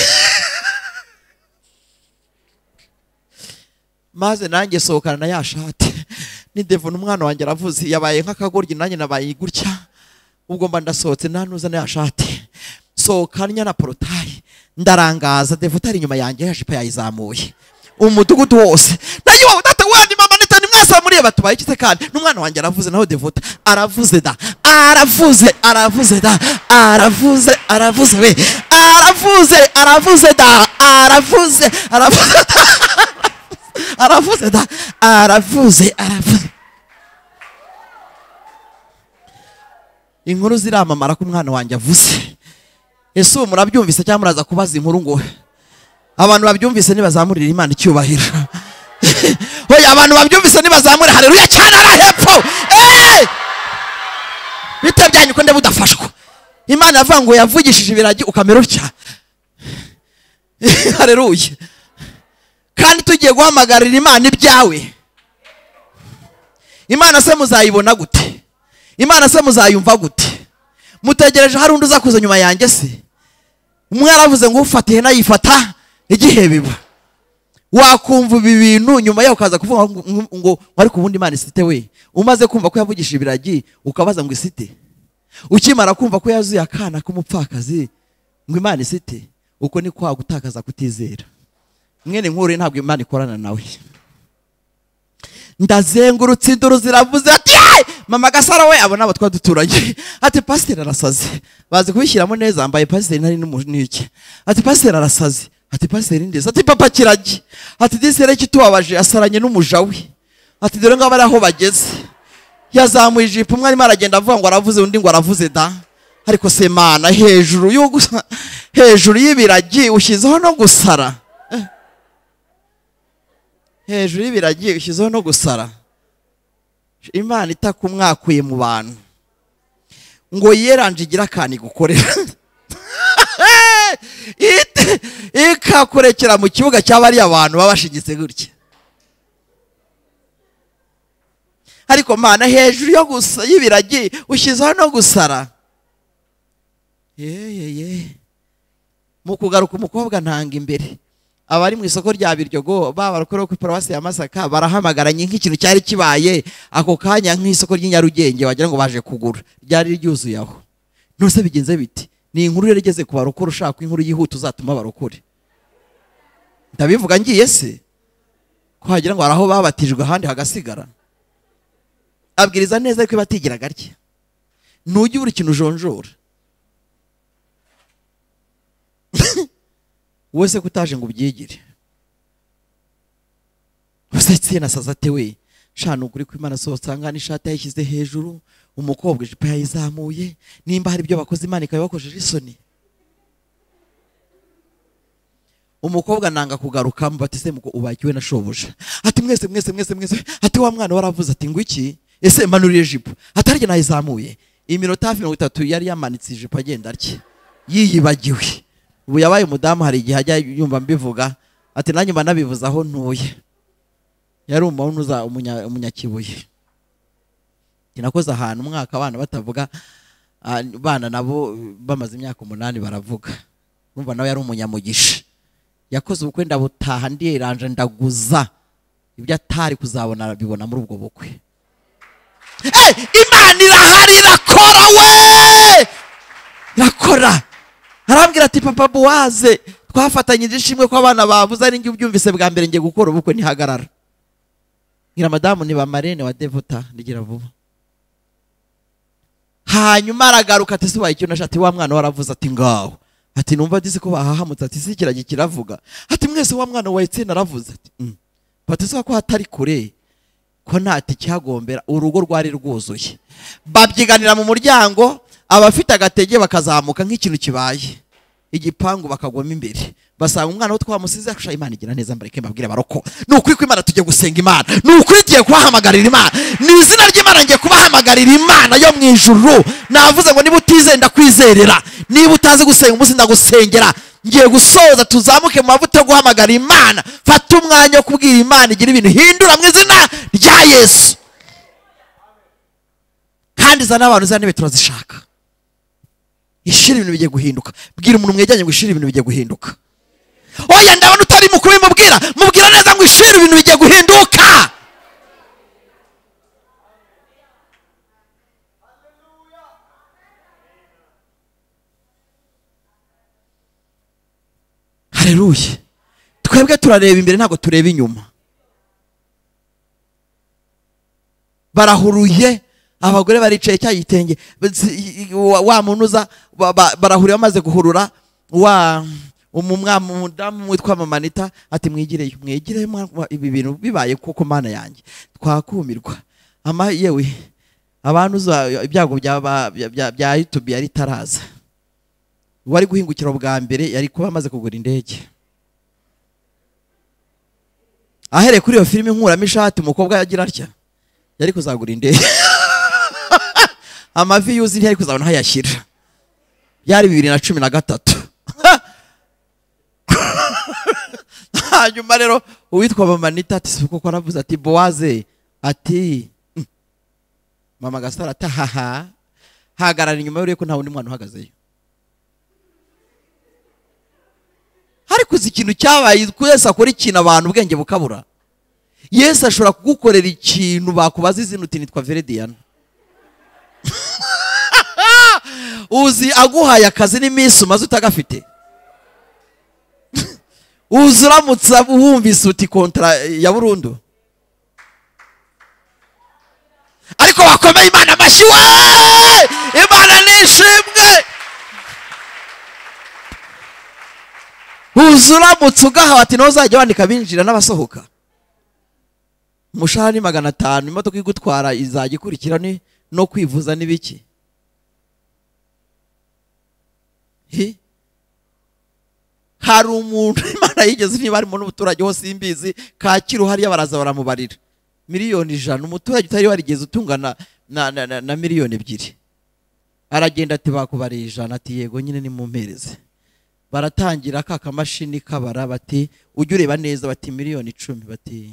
Maze nanjye sohokana na ya shati nidevuna umwana wanjye aravuze, yabaye nk'akagoryi nanjye nabaye gutya. Ubwo mba ndasohotse nanuza na ya shati, sohokanya na porotayi, ndarangaza devuta ari inyuma yanjye, ya jipo yayizamuye umudugudu wose. Nayo data wandi mama nitani mwese muriye batubaye ikite, kandi n'umwana wanjye aravuze, naho devuta aravuze da, aravuze, aravuze da, aravuze, aravuze we, aravuze, aravuze da, aravuze, aravuze da, aravuze da, aravuze, aravuze. Inkuru ziramamara ko umwana wanjye avuze. Ese ubu murabyumvise cyangwa muraza kubaza inkuru ngo abantu babyumvise nibazamurira Imana icyubahiro? Oya, abantu babyumvise nibazamure haleluya cyane ara hepfo. Bite byanyu ko ndabudafashwa. Imana avuga ngo yavugishije ibiragi ukamera utya. Haleluya. Kandi tugiye guhamagarira Imana ibyawe. Imana se muzayibona gute? Imana se muzayumva gute? Mutegereje hari undi uzakuza nyuma yanjye se? Umwe yaravuze ngo ufate ihene ayifata igihe biba. Wakumva ibi bintu nyuma yaho ukaza kuvuga ngo ariko ubundi Imana isite we. Umaze kumva ko yavugishije ibiragi ukabaza ngo isite. Ukimara kumva ko yazuye akana k'umupfakazi ngo Imana isite, uko ni kwa gutakaza kutizera. Mwene nkuru ntabwo Imana ikorana nawe. Ndazengurutse induru ziravuze ati mama Gasara we, abo nabo twaduturanye, ati pasiteri arasaze. Bazi kubishyiramo neza, ambaye pasiteri nari n'iki. Ati pasiteri arasaze, ati pasiteri ndeze, ati papa Kiragi, ati disere kitubabaje asaranye n'umuja we, ati dore ngabo ari aho bageze. Yazamuye ijipo, umwe arimo aragenda avuga ngo aravuze, undi ngo aravuze da. Ariko se Mana, hejuru yo hejuru y'ibiragi ushyizeho no gusara. Hejuru y'ibiragi ushyizeho no gusara. Imana itakumwakuye mu bantu ngo yeranje igira akani gukorera, ikakurekera mu kibuga cy'abari abantu babashigitse gutya. Ariko Mana, hejuru yo gusa y'ibiragi ushyizeho no gusara. Yeye mu kugaruka umukobwa ntanga imbere, abari mu isoko rya Biryogo babarokora ku paruwasi ya Masaka barahamagaranye nk'ikintu cyari kibaye ako kanya, nk'isoko ry'Inyarugenge wagira ngo baje kugura, ryari ryuzuye aho. Nose bigenze biti? Ni inkuru yari igeze ku barokora, ushaka inkuru yihuta uzatuma barokore. Ndabivuga ngiye se ko hagira ngo araho babatijwe ahandi hagasigara. Abwiriza neza ariko batigiraga atya. Nujye buri kintu ujonjora. Wese kutaje ngo ubyigire. Usetse na sazate we, shana ukuri kw'Imana sohotanga n'ishati yayishyize hejuru, umukobwa ijipo yayizamuye, nimba hari ibyo bakoze Imana ikabibakojeje isoni. Umukobwa nanga kugaruka mbatise muko ubakiwe na shobuja. Ati mwese mwese mwese mwese, ati wa mwana waravuze ati ngo iki? Ese manuriye ijipo. Atarye nayizamuye. Iminota hafi 30 yari yamanitse ijipo agenda atya. Yiyibagiwe. Ubu yabaye umudamu, hari igihe ajya yumva mbivuga ati nanjye mba nabivuze aho ntuye. Yari umuntu uza umunyakibuye. Kinakoze ahantu umwaka abana batavuga, abana nabo bamaze imyaka 8 baravuga. Urumva nawe yari umunyamugisha. Yakoze ubukwe ndabutaha ndiyeranje ndaguza ibyo atari kuzabona arabibona muri ubwo bukwe. Imana irahari, irakora we, irakora. Arambwira ati papa Bowaze twafatanyije ishimwe ko abana bavuze, ari ngiye ubyumvise bwa mbere ngiye gukora ubukwe ntihagarara. Ngira madamu ni ba marene wa Devota ndigira vuba. Hanyuma aragaruka ati subaye icyo nashati wa mwana waravuze ati ngaho. Ati numva disi ko bahahamutse ati si kiragi kiravuga. Ati mwese wa mwana wa Etienne aravuze ati bati so ko hatari kure Ko nta tike ihagombera, urugo rwari rwuzuye. Babyiganira mu muryango, abafite agatege bakazamuka nk'ikintu kibaye. Igipangu bakagwamo imbere. Basanga umwana wo twamusize akusha. Imana igira neza, mbareke mbabwire baroko. Ni ukuri ko Imana tujye gusenga Imana. Ni ukuri tugiye kubahamagarira Imana. Ni izina ry'Imana ngiye kubahamagarira Imana yo mu ijuru. Navuze ngo niba utizeye ndakwizerera. Niba utazi gusenga umunsi ndagusengera. Ngiye gusoza tuzamuke mu mavuta yo guhamagara Imana. Fata umwanya wo kubwira Imana igira ibintu hindura mu izina rya Yesu. Kandi zana abantu, zana intebe turazishaka. Ishira ibintu bigiye guhinduka. Bwira umuntu mwegeranye ngo ishira ibintu bigiye guhinduka. Oya, ndabona utari mukuru bimubwira. Mubwira neza ngo ishira ibintu bigiye guhinduka. Haleluya. Twebwe turareba imbere, ntabwo tureba inyuma. Barahuruye, abagore baricaye cya gitenge wa muntu uza barahuriye, bamaze guhurura wa umudamu witwa Mama Anita ati mwigireyo, mwigireyo, ibi bintu bibaye koko Mana yanjye twakumirwa. Ama yewe abantu uza ibyago bya YouTube yari taraza, wari guhingukira bwa mbere yari kuba amaze kugura indege. Ahereye kuri iyo filime nkuramo ishati umukobwa yagira atya, yari kuzagura indege. Amavi yuzi ntiyari kuzabona aho ayashyira. Byari 2013. Hanyuma rero uwitwa Mama Anita ati si kuko aravuze ati Bowaze ati Mama Gasaro ati haha, hagarara inyuma y'urebe ko nta wundi mwana uhagazeyo. Ariko uzi ikintu cyabaye, Yesu akora ikintu abantu ubwenge bukabura. Yesu ashobora kugukorera ikintu bakubaza izina uti nitwa Verediana. Uzi aguhaye akazi n'iminsi umaze utagafite. Uzi uramutse wumvise uti kontra ya burundu. Ariko bakomeye Imana amashyi we! Imana nishimwe! Uzi uramutse ugahawe ati ntuzajya wandika abinjira n'abasohoka. Umushahara ni 500, imodoka igutwara izajya ikurikira ni no kwivuza n'ibiki. Hari umuntu Imana yigeze niba arimo n'umuturage hose imbizi Kacyiru hariya baraza baramubarira miliyoni 100, umuturage utari warigeze utungana na miliyoni 2. Aragenda ati bakubariye 100, ati yego nyine nimumpereze. Baratangira ka kamashini kabara bati ujye ureba neza, bati miliyoni 10,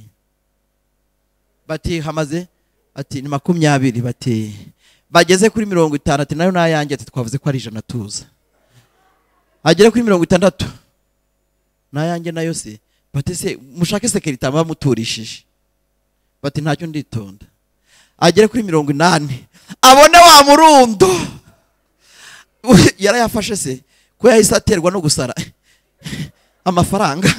bati hamaze ati ni 20, bati bageze kuri 50, ati nayo nayanjye, ati twavuze ko ari 100 tuza. Agere kuri 60 nayanjye nayo se, bati se mushake sekirita bamuturishije, bati ntacyo nditonda. Agere kuri 80 abone wa murundo yarayafashe se, ko yahise aterwa no gusara amafaranga.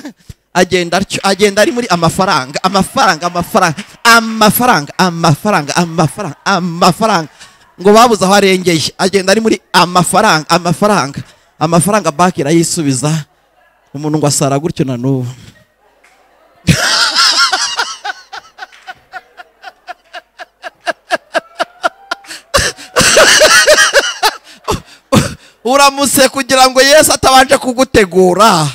Agenda atyo, agenda ari muri amafaranga, amafaranga, amafaranga, amafaranga, amafaranga, amafaranga, amafaranga, ngo babuze aho arengeye. Agenda ari muri amafaranga, amafaranga, amafaranga, banki irayisubiza. Umuntu ngo asara gutyo na n'ubu. Uramutse kugira ngo Yesu atabanje kugutegura,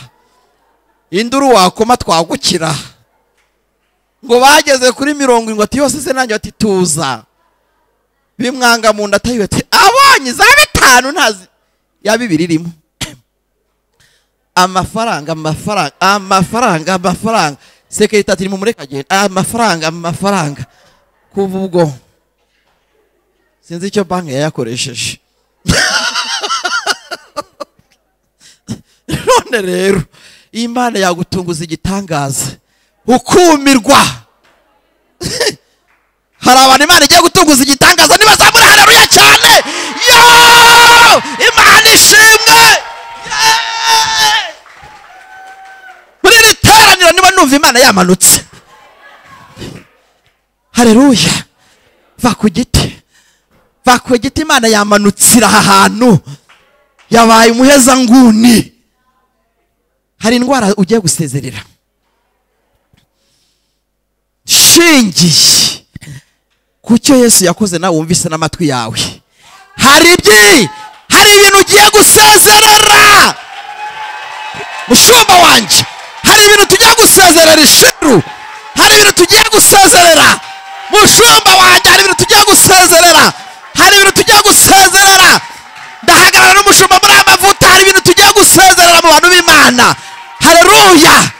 induru wakoma twagukira. Ngo bageze kuri 70 ati yose se nanjye ati tuza. Bimwanga mu nda atayiwe ati abonye za 5 ntazi ya 2 irimo. Amafaranga, amafaranga, amafaranga, amafaranga. Sekirita ati nimumureke agende. Amafaranga, amafaranga. Kuva ubwo sinzi icyo banki yayakoresheje. None rero Imana yagutunguza igitangaza ukumirwa. Hari abantu Imana igiye gutunguza igitangaza nibazamura haleluya cyane. Yo! Imana ishimwe! Muri iri teraniro niba numva Imana yamanutse. Haleluya. Va ku giti. Va ku giti, Imana yamanutse aha hantu. Yabaye umuheza nguni. Hari indwara ugiye gusezerera. Shingiye Kucyo Yesu yakoze nawe wumvise n'amatwi yawe. Hari ibintu ugiye gusezerera. Mushumba wanjye, hari ibintu tugiye gusezerera ishiru. Hari ibintu tugiye gusezerera. Mushumba wanjye, hari ibintu tugiye gusezerera. Hari ibintu tugiye gusezerera. Ndahagarara n'umushumba muri amavuta, hari ibintu tugiye gusezerera mu bantu b'Imana. Haleluya.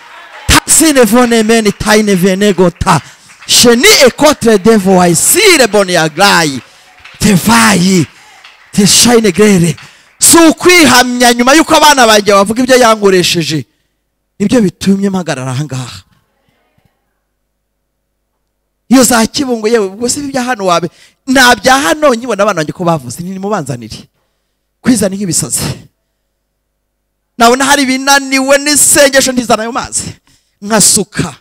Taxine vone meni taine venegota. Sheni ekotre devo aisire boni agrai. Tevayi. Teshaine grere. Si ukwihamya nyuma yuko abana banjye bavuga ibyo yankoresheje. Nibyo bitumye mpagarara aha ngaha. Iyo za Kibungo yewe ubwo se ibya hano wabe nta bya hano nkibona abana banjye ko bavuze ni mubanzanire. Kwizana nk'ibisazi. Nabona hari binaniwe n'isengesho ntizana ayo mazi nkasuka.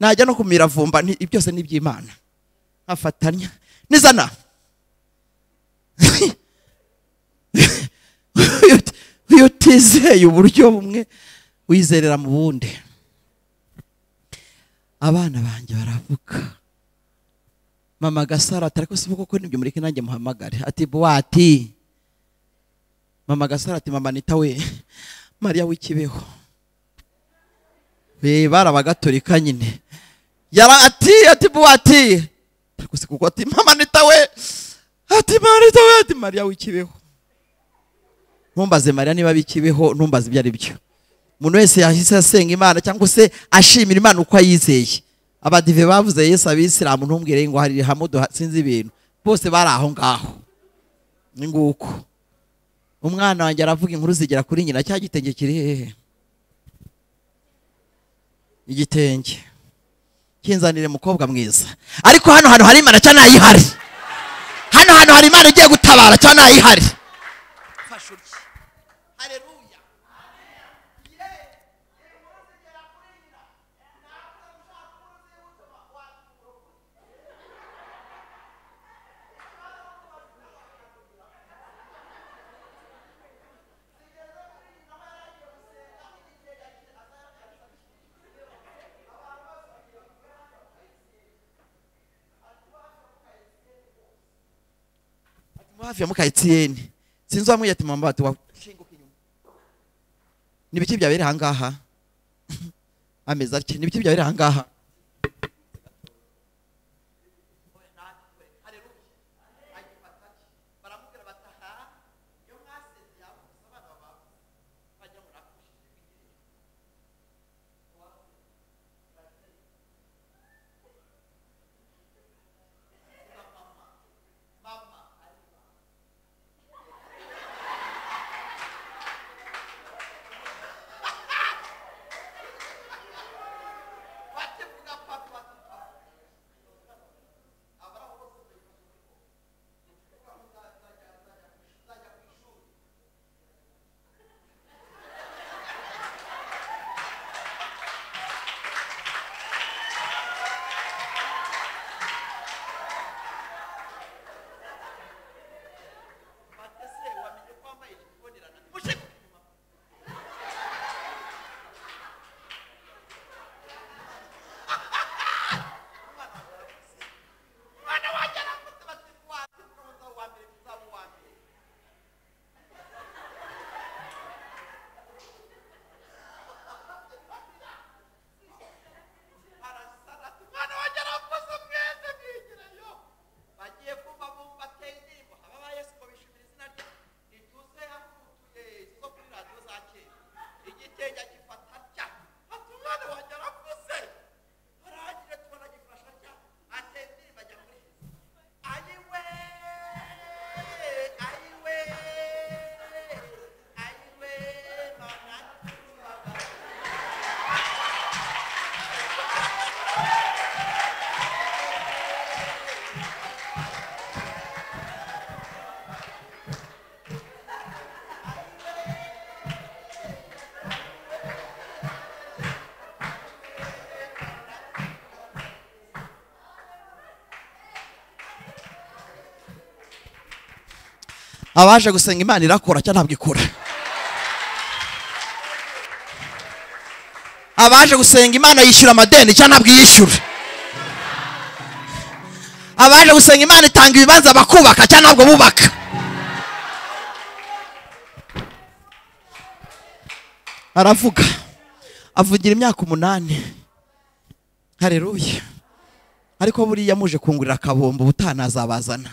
Najya no kumiravumba byose ni iby'Imana. Nkafatanya nizana. Iyo utizeye uburyo bumwe wizerera mu bundi. Abana banjye baravuga. Mama Gasaro ati ariko sibuko ko nibyo mureke nanjye muhamagare. Ati buwati. Mama Gasaro ati mama Nita we Mariya w'ikibeho. Be barabagatolika nyine. Yara ati buwati. Ariko sikuko ati mama Nita we. Ati mama Nita we ati Mariya w'ikibeho. Ntumbaze Mariya niba bikibeho, ntumbaze ibyo ari byo. Umuntu wese yahise asenga Imana cyangwa se ashimira Imana uko ayizeye. Abadive bavuze Yesu, abisilamu ntumbwire ngo hari hamudu sinzi ibintu. Bose bari aho ngaho. Ni nguko. Umwana wanjye aravuga inkuru zigera kuri nyina, cya gitenge kiri hehe? Igitenge. Kinzanire mukobwa mwiza. Ariko hano hantu hari Imana cyane ayihari. Hano hantu hari Imana igiye gutabara cyane ayihari. Haleluya. Hafi ya muka Etienne. Sinzi wamwe ati mama bati washinguka inyuma. Nibiki byabere hangaha? Ameza atye nibiki byabere hangaha? Abaje gusenga Imana irakora cyangwa ntabwo ikora? Abaje gusenga Imana yishyura amadeni cyangwa ntabwo yishyura? Abaje gusenga Imana itanga ibibanza bakubaka cyangwa ntabwo bubaka. Aravuga avugira imyaka 8. Haleluya. Ariko buriya muje kungurira akabombo utanazabazana.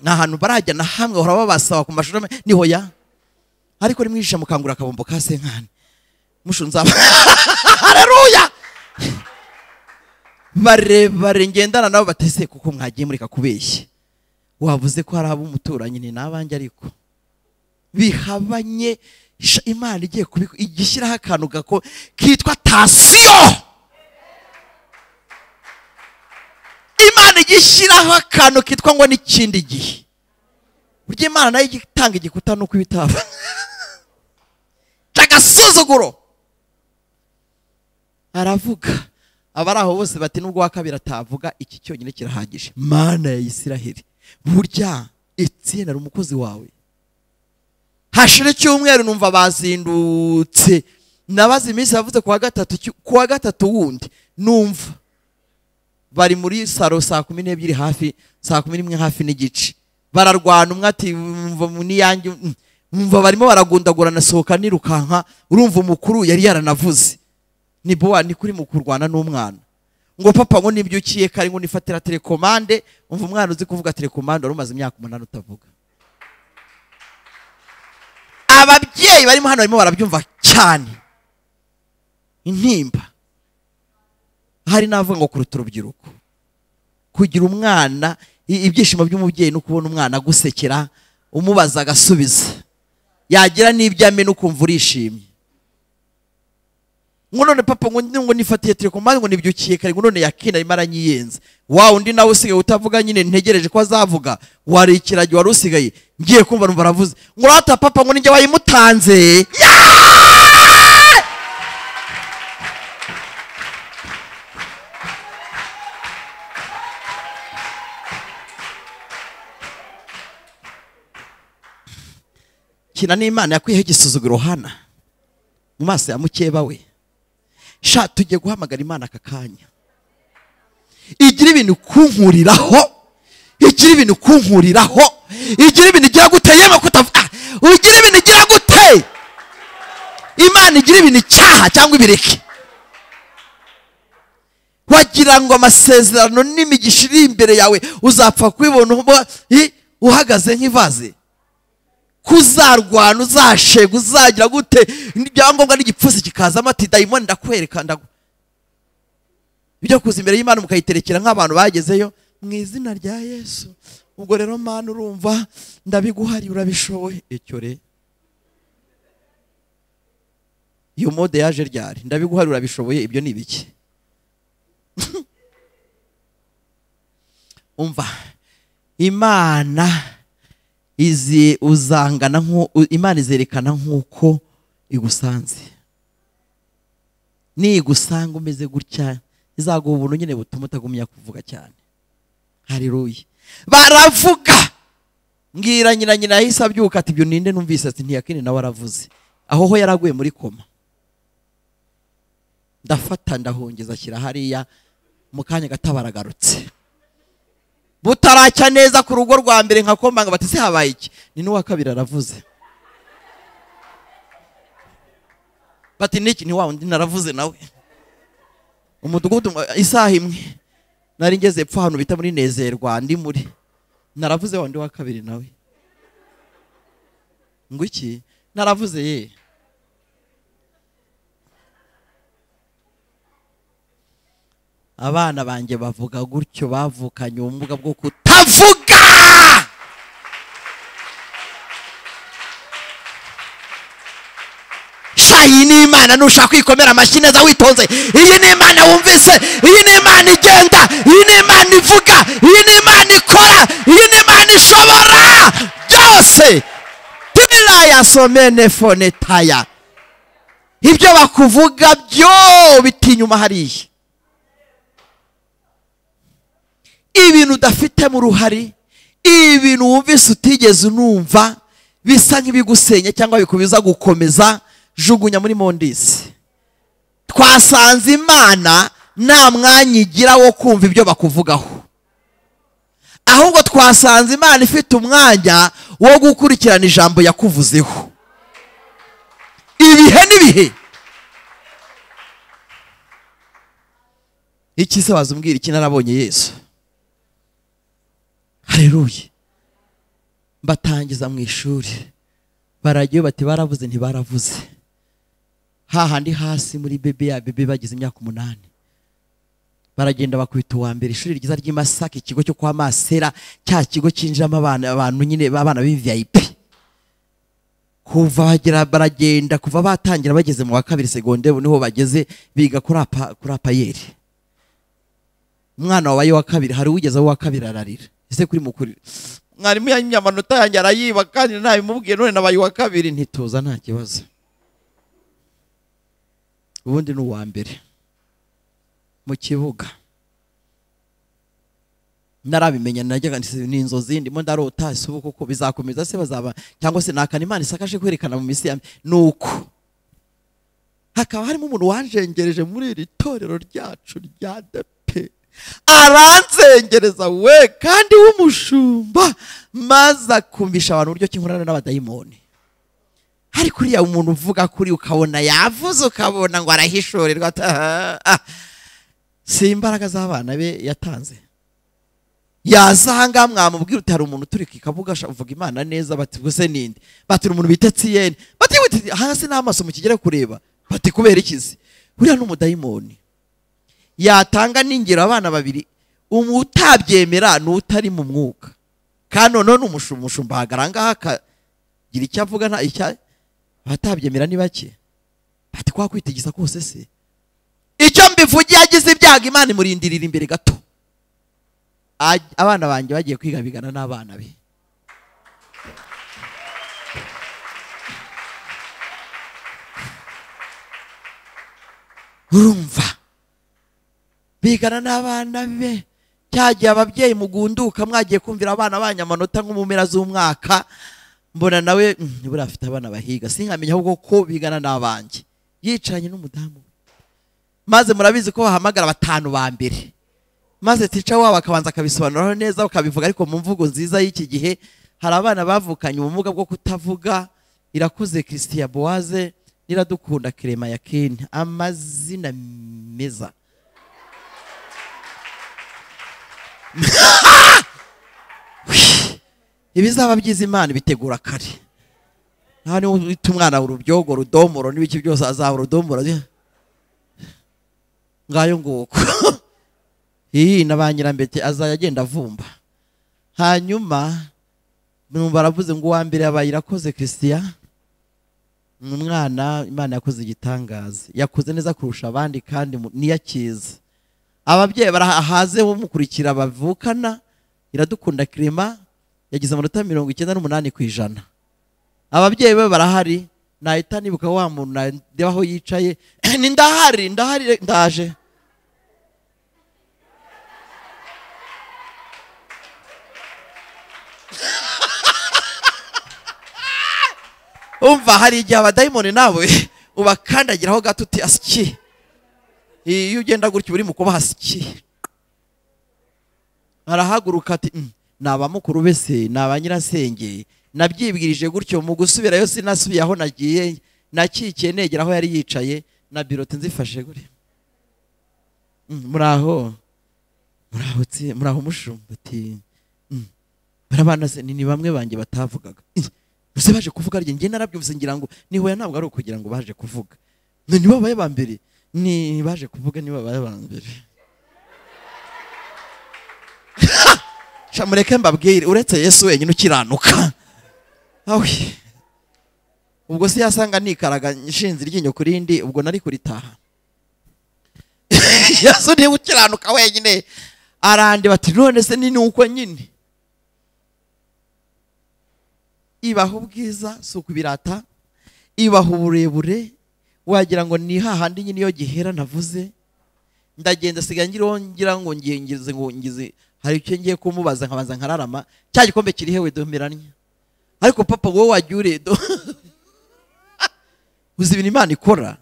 Nta hantu barajya na hamwe bahora babasaba ku mashuri niho ya. Ariko rimwisha mukangura akabombo ka senkani. Mushunza. Haleluya. Bare ngendana nabo batese kuko mwagiye mureka kubeshya. Wavuze ko hari abo umuturanyi ni nabanje ariko bihabanye. Imana igiye igishyiraho akantu gako kitwa tasiyo. Imana igishyiraho akantu kitwa ngo n'ikindi gihe. Burya Imana nayo igitanga igikuta nuko ibitaba. Agasuzuguro. Aravuga abari aho bose bati nubwo wa kabiri atavuga iki cyonyine kirahagije. Mana ya Isiraheli, burya Etienne ari umukozi wawe. Hashire cyumweru numva bazindutse. Nabaze iminsi yavuze kuwa gatatu, kuwa gatatu wundi numva bari muri saro saa 12 hafi, saa 11 hafi n'igice. Bararwana umwe ati umva niyange, umva barimo baragundagurana sohoka nirukanka. Urumva umukuru yari yaranavuze ni boa ni kuri mukurwana n'umwana. Ngo papa ngo nibyukiye kare ngo nifatira telecommande. Umva umwana uzi kuvuga telecommande wari umaze imyaka 8 utavuga. Ababyeyi barimo hano barimo barabyumva cyane. Intimba. Hari navuga ngo kuruta urubyiruko. Kugira umwana ibyishimo by'umubyeyi no kubona umwana agusekera umubaza agasubiza. Yagira n'ibyo amena ukumva urishimye. Ngo none papa ngo nifatiye telecommande ngo nibyukiye kare ngo none yakina arimo aranyiyenza. Wa undi nawe usigaye utavuga nyine ntegereje ko azavuga. Wari ikiragi wari usigaye ngiye kumva numva aravuze ngo rata papa ngo ninjye wayimutanze. Kina n'Imana yakwiyeho igisuzuguro hana mu maso ya mukeba we. Sha tugiye guhamagara Imana aka kanya. Igira ibintu kunkuriraho, igira ibintu kunkuriraho, igira ibintu igira gute yema kutavuga, ugira ibintu igira gute. Imana igira ibintu icyaha cyangwa ibireke. Wagira ngo amasezerano n'imigisha iri imbere yawe uzapfa kwibona uhagaze nk'ivaze. Kuzarwana uzashega uzagira gute ibyangombwa n'igipfusi kikazamo ati dayimoni ndakwereka ndagu. Ibyo kuza imbere y'Imana mukayiterekera nk'abantu bagezeyo mu izina rya Yesu. Ubwo rero Mana urumva ndabiguhari urabishoboye. Icyo re iyo mode yaje ryari ndabiguhari urabishoboye ibyo ni ibiki? Umva Imana izi uzangana nko Imana izerekana nkuko igusanze. Ni igusanga umeze gutya izaguha ubuntu nyine butuma utagumya kuvuga cyane. Haleluya. Baravuga ngira nyina yahise abyuka ati ibyo ninde numvise ati ntiyakini nawe aravuze. Aho ho yaraguye muri koma. Ndafata ndahongeza ashyira hariya mu kanya gatabaragarutse. Butaracya neza ku rugo rwa mbere nka komanga bati se habaye iki? Ni n'uwa kabiri aravuze. Bati niki ni wa undi naravuze nawe. Umudugudu isaha imwe nari ngeze epfo hano bita muri Nezerwa ndi muri naravuze wa ndi wa kabiri nawe. Ngo iki? Naravuze ye. Abana banjye bavuga gutyo bavukanye ubumuga bwo kutavuga. Iyi ni Imana nushaka kwikomera amashyi neza witonze. Iyi ni Imana wumvise, iyi ni Imana igenda, iyi ni Imana ivuga, iyi ni Imana ikora, iyi ni Imana ishobora byose. Tibiraya somene fonetaya. Ibyo bakuvuga byo bitinyuma hariya. Ibintu udafite mu ruhari, ibintu wumvise utigeze unumva bisa nk'ibigusenya cyangwa bikubiza gukomeza, jugunya muri mondisi. Twasanze Imana nta mwanya igira wo kumva ibyo bakuvugaho, ahubwo twasanze Imana ifite umwanya wo gukurikirana ijambo yakuvuzeho ibihe n'ibihe. Iki se wazumbwira iki? Narabonye Yesu. Haleluya. Mbatangiza mu ishuri, baragiye bati baravuze ntibaravuze, hahandi hasi muri bebe ya bebe bagize imyaka 8, baragenda bakubita uwa mbere. Ishuri ryiza ry'i Masaka, ikigo cyo kwa Masera, cya kigo cyinjiramo abana, abantu nyine abana b'VIP. Kuva bagera baragenda, kuva batangira bageze mu wa 2 secondaire niho bageze, biga kuri apayeri. Umwana wabaye wa 2, hari ugeze wa 2 ararira. Ese kuri mukuri mwarimu yanyimye amanota yanjye arayiba kandi ntabimubwiye, none nabaye wa 2. Ntituza nta kibazo, ubundi ni uwa mbere mu kibuga. Narabimenya, najyaga ni inzozi ndimo ndarota, ese ubu koko bizakomeza se bazaba cyangwa se nakana Imana isakaje kwerekana mu misi ya nuko. Hakaba harimo umuntu wanjengereje muri iri torero ryacu rya DP, aranzengereza we kandi w'umushumba, maze akumvisha abantu uburyo kinkorana n'abadayimoni. Ariko uriya umuntu uvuga kuri ukabona yavuze, ukabona ngo arahishorerwa, si imbaraga z'abana be yatanze. Yazanga mwamubwira uti hari umuntu turi kikabuga uvuga Imana neza, bati guse ninde? Bati umuntu bita Etienne. Bati hasi n'amaso mukigere kureba, bati kubera ikizi? Uriya n'umudayimoni. Yatanga n'ingero abana babiri, umutabyemera n'utari mu mwuka. Kandi none umushumba hagaranga hakagira icyo avuga, nta icya abatabyemera ni bake. Bati kwa kwitegisa kose se icyo mbivugiye agize ibyago Imana imurindirira imbere gato. Abana banjye bagiye kwiga bigana n'abana be. Urumva bigana n'abana be. Cyagiye ababyeyi mugunduka mwagiye kumvira abana banyu amanota nko mu mpera z'umwaka, mbona nawe nibura afite abana bahiga, sinkamenya ahubwo ko bigana n'abanjye. Yicaranye n'umudamu, maze murabizi ko bahamagara 5 ba mbere, maze tica wabo akabanza akabisobanuraho neza ukabivuga ariko mu mvugo nziza y'iki gihe. Hari abana bavukanye ubumuga bwo kutavuga, Irakoze Christian Boaze, Niradukunda Clement Yakini, amazina meza. Ibizaba byiza Imana bitegura kare. Nta niwe wita umwana urubyogo rudomoro n'ibiki byose azaba urudomoro ngayo nguko. Iyi nabanyirambete azajya agenda avumba. Hanyuma numva baravuze ngo uwa mbere yabaye Irakoze Christian, umwana Imana yakoze igitangaza, yakoze neza kurusha abandi kandi niyakiza. Ababyeyi barahaze bumukurikira bavukana. Iradukunda Clement yagize amanota 98%. Ababyeyi be barahari, nahita nibuka wa muntu ndeba aho yicaye, ni ndahari ndahari ndaje. Umva hari igihe abadayimoni nawe ubakandagiraho gato uti asiki. Iyo ugenda gutyo uri mu kuba asiki. Arahaguruka ati nabamukuru bese nabanyirasenge nabyibwirije gutyo mu gusubirayo sinasubiye aho nagiye, nakikiye negera aho yari yicaye na birote nzifashe gure. Muraho muraho tsi muraho mushumba ati barabana se ni bamwe banjye batavugaga. Ese baje kuvuga rye ngiye narabyumvise ngira ngo ni hoya, ntabwo ari ukugira ngo baje kuvuga. Ni babaye ba mbere, ni baje kuvuga ni babaye ba mbere. Shamureke mbabwire uretse Yesu wenyine ukiranuka. Awe. Ubwo se yasanga nikaraga nshinze iryinyo kurindi, ubwo nari kuritaha. Yesu ni ukiranuka wenyine. Arandi bati none se ni nuko nyine. Ibaho ubwiza si ukubirata, ibaho uburebure wagira ngo ni hahandi nyine iyo gihera navuze. Ndagenda siga ngira ngo ngize ngo ngize hari icyo ngiye kumubaza nkabanza nkararama, cya gikombe kiri hewe domeranye. Ariko papa wowe wagiye uredo. Uzi ibintu Imana ikora.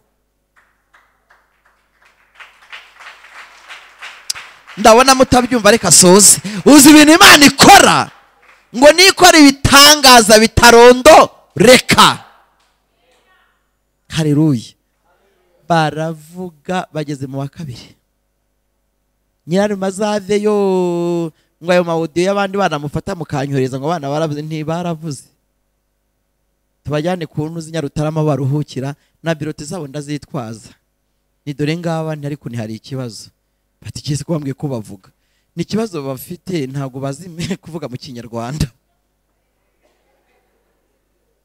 Ndabona mutabyumva, reka soze. Uzi ibintu Imana ikora, ngo nikora ibitangaza bitarondo reka. Haleluya. Baravuga bageze mu wa kabiri, nyirarume azaveyo ngo ayo mawudiyo y'abandi bana mufata mukanyohereza, ngo abana baravuze, ntibaravuze, tubajyane ku ntuzi Nyarutarama baruhukira, na birote zabo ndazitwaza, ni dore ngaba ariko ntihari ikibazo. Bati kizi ko bambwiye ko bavuga, ni ikibazo bafite, ntabwo bazi kuvuga mu Kinyarwanda,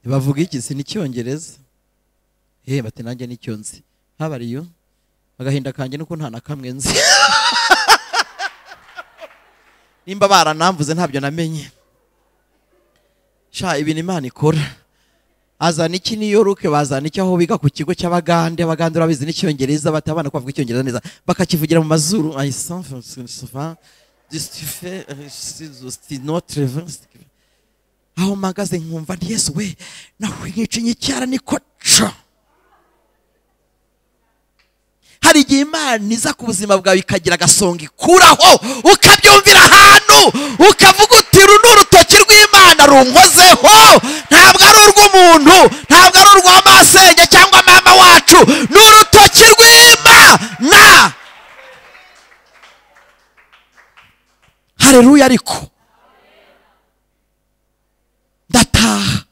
bavuga iki si n'icyongereza. Bati nanjye nicyo nzi. Habariyo agahinda kanjye nuko nta na kamwe nzi. Nimba baranamvuze ntabyo namenye. Sha ibintu Imana ikora. Azana iki New York, bazana iki aho biga ku kigo cy'abagande, abagande urabizi n'icyongereza, batabana ko bavuga icyongereza neza, bakakivugira mu mazuru. Aho mpagaze nkumva nti Yesu we, nawe nkicinye icyara niko ca. Hari igihe Imana iza ku buzima bwawe ikagira agasonga ikuraho, ukabyumvira ahantu, ukavuga uti uru ni urutoki rw'Imana runkozeho, ntabwo ari urw'umuntu, ntabwo ari urwa masenge cyangwa mama wacu, ni urutoki rw'Imana. Haleluya. Ariko ndataha,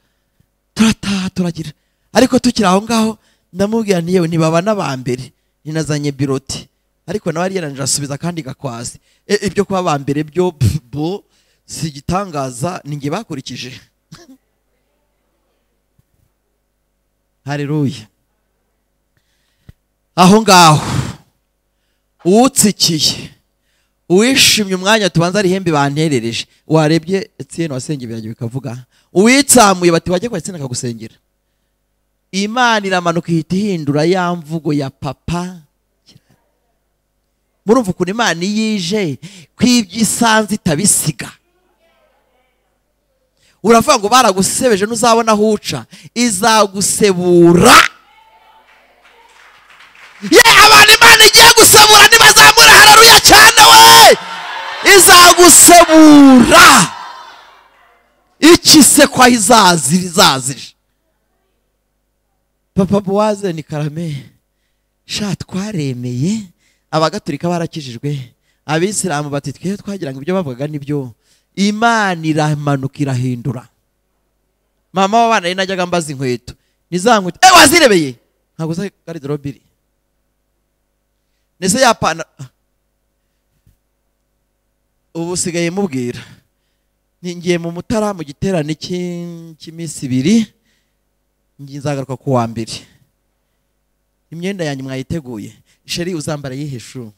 turataha, turagira, ariko tukiri aho ngaho ndamubwira nti yewe ntibaba n'abambere, ninazanye biroti, ariko nawe yaranje asubiza kandi gakwazi. Ibyo kuba ba mbere byo bo si gitangaza, ninjye bakurikije. Haleluya. Aho ngaho utsikiye uwishimye umwanya tubanza ari hembe banterereje, warebye Etienne wasenge ibiragi bikavuga, uwitsamuye bati wajye kwa Etienne akagusengera. Imana iramanuka ihita ihindura ya mvugo ya papa. Murumva ukuntu Imana yije kwibyisanze itabisiga. Uravuga ngo baragusebeje ntuzabona aho uca, izagusebura. Ye abantu Imana igiye gusebura nibazamura haleluya cyane we, izagusebura. Iki se kwa izazira izazije. Papa Bowaze ni karame, sha twaremeye, abagatulika barakijijwe, abisilamu bati twe twagira ngo ibyo bavugaga nibyo. Imana iramanuka irahindura. Mama w'abana najyaga mbaza inkweto, nizankweto wazirebeye ntabwo za garderobiri nese yapana. Ubu sigaye mubwira ngiye mu Mutara mu giterane cy'iminsi ibiri, nzagaruka ku wa mbere, imyenda yanjye mwayiteguye, sheri uzambara yihe shu?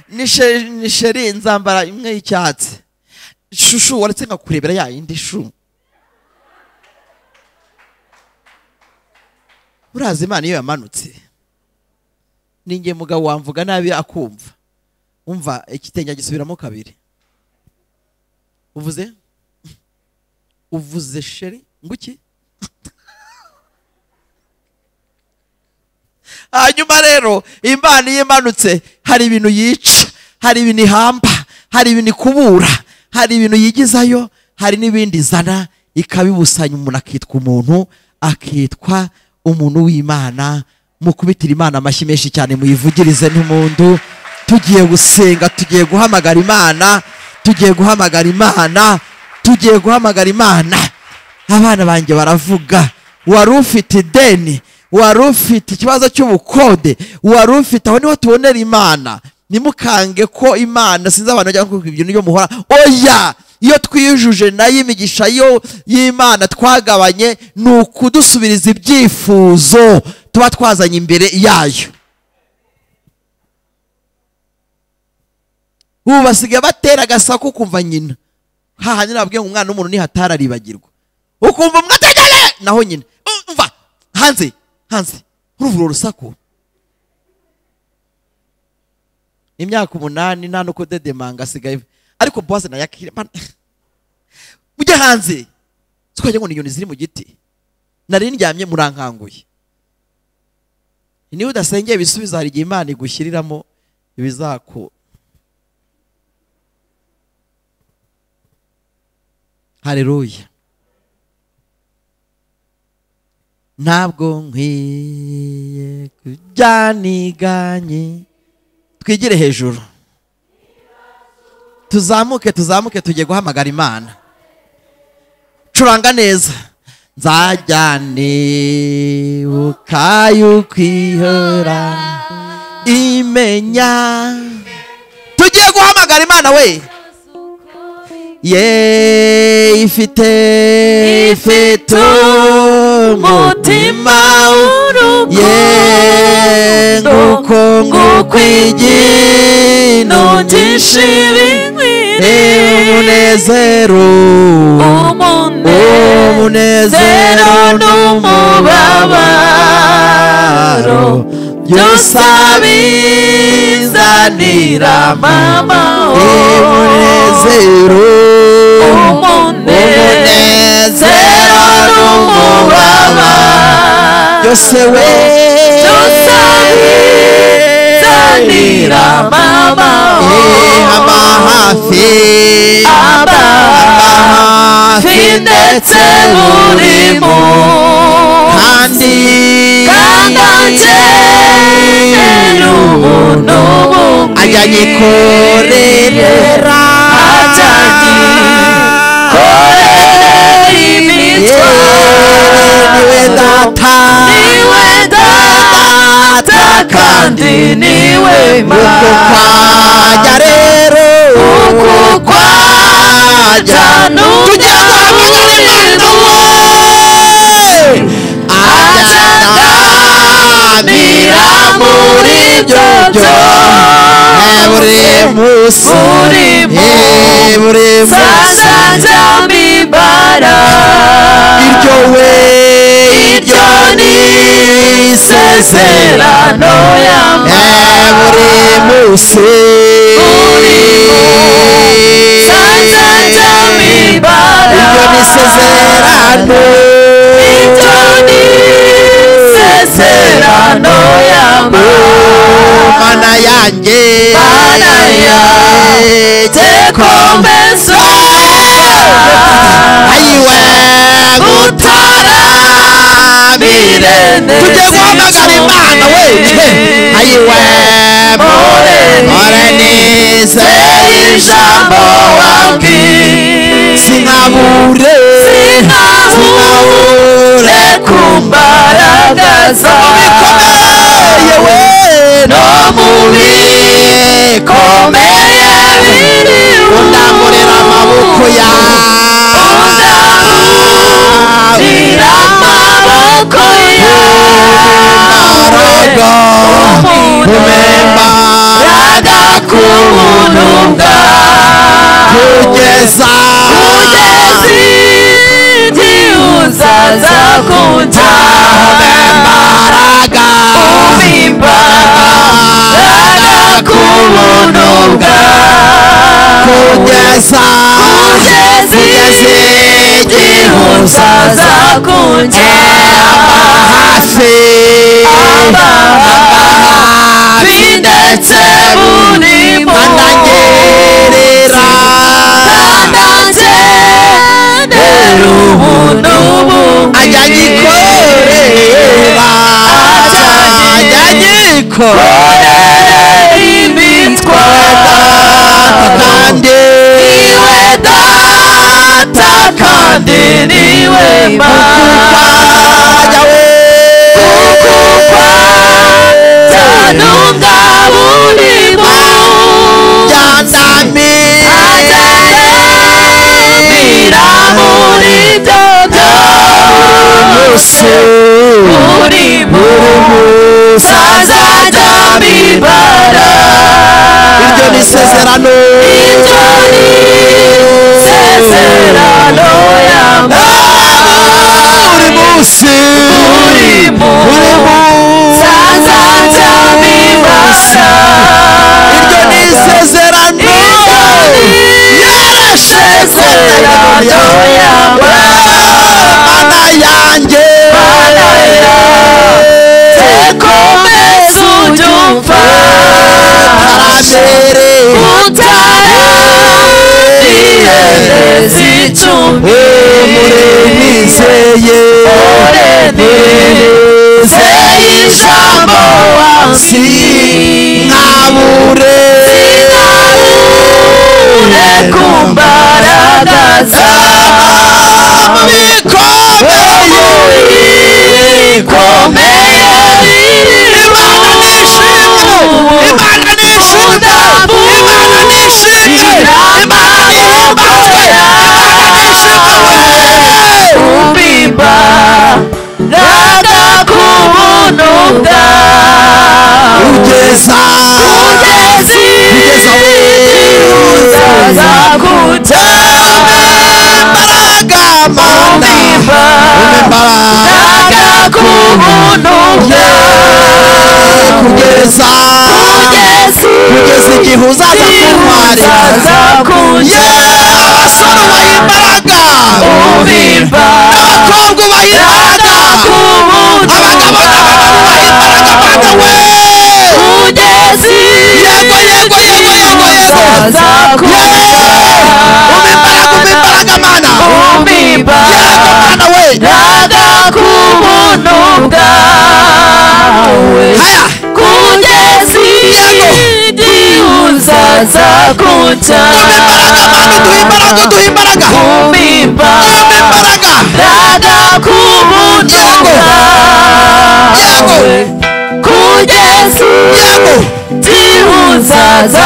Ni sheri nzambara imwe y'icyatsi, shushu waretse nkakurebera ya yindi shu. Urazi Imana iyo yamanutse, ninjye mugabo wamvuga nabi akumva, umva ikitenge gisubiramo kabiri. Uvuze? Uvuze sheri nguki? Hanyuma rero Imana iyo imanutse hari ibintu yica, hari ibintu ihamba, hari ibintu ikubura, hari ibintu yigizayo, hari n'ibindi izana ikabibusanya, umuntu akitwa umuntu, akitwa umuntu w'Imana. Mukubitira Imana amashyi menshi cyane, muyivugirize n'impundu. Tugiye gusenga, tugiye guhamagara Imana, tugiye guhamagara Imana, tugiye guhamagara Imana. Abana banjye baravuga, wari ufite ideni, wari ufite ikibazo cy'ubukode, wari ufite, aho niho tubonera Imana. Nimukange ko Imana, sinzi abantu bajya kuvuga ibyo niyo muhora, oya, iyo twijuje nayo imigisha yo y'Imana twagabanye ni ukudusubiriza ibyifuzo tuba twazanye imbere yayo. Ubu basigaye batera agasaku kumva nyina, hahandi nababwiye ngo umwana w'umuntu nihatararibagirwa, ukumva umwategere naho nyina umva hanze hanze, urumva urwo rusaku. Imyaka 8 nta nuko dedemanga asigaye, ariko Bowaze na yakire mujye hanze, twajya ngo ni inyoni ziri mu giti, nari ndyamye murankanguye. Niba udasengeye ibisubizo hari igihe Imana igushyiriramo ibizaku. Haleluya. Ntabwo nkwiye kujyaniganye. Twigire hejuru, tuzamuke tuzamuke tujye guhamagara Imana. Curanga neza. Nzajya nibuka yukwihora imenya. Tugiye guhamagara Imana we. Ye ifite umutima ye nguko ngukwigino umunezero umunezero n'umubabaro byose abizanira mama. Umunezero umunezero n'umubabaro byose we byose abizanira mama. Aba hafi aba hafi ndetse buri munsi kandi akenera ubuntu ajya nyikorera ajya nyikorera imitwaro. Niwe data niwe data kandi niwe uko kwajya rero uko kwajya tugiye guhamagara Imana we. Ajya muri byo buri munsi buri buri munsi azajya mbibara. Iryo we iryo ni isezerano buri munsi buri munsi azajya mbibara. Iryo ni isezerano iryo ni isezerano Mana yanjye Mana yanjye komeza ayiwe gutaramire. Tujye guhamagara Imana we. Ayiwe more nizeye ijambo wambwiye sinabure sinabure ku mbaraga zawe bikomeye we no mu bikomeye biri undamburira amaboko yawe undamburira amaboko yawe umembaraga ku buntu bwawe kugeza igihe uzaza kunjyana imbaraga umimbaraga ku buntu bwawe kugeza kugeza igihe uzaza kunjyana hafi aba hafi ndetse buri munsi andagerera kandagerera ubuntu ajya nyikorera ajya nyikorera imitwaro kandi niwe data kandi niwe mana ajya we kukwata buri munsi yandami ajyandamira muri byo byose buri munsi azajya mbibara. Iryo ni isezerano iryo ni isezerano buri munsi buri munsi azajya mbibara. Iryo ni isezerano iryo ni isezerano Mana yanjye Mana yanjye komeza mbere Nizeye ijambo sinabure ku mbaraga zawe bikomeye Imana nishimwe Imana nishimwe Imana nishimwe Imana nihimbazwe Imana nishimwe Umbaraga ku buntu bwawe kugeza uzaza imbaraga Mana Umbaraga ku buntu bwawe kugeza igihe uzaza kuntwarira abasore ubaha imbaraga n'abakobwa ubaha imbaraga abagabo n'abagabo ubaha imbaraga Mana we yego yego yego yego yego umpa imbaraga Mana yego Mana we haya Uzaza umpa imbaraga Mana uduhe imbaraga uduhe imbaraga umpa imbaraga ku buntu Yego. bwawe kugeza yego igihe uzaza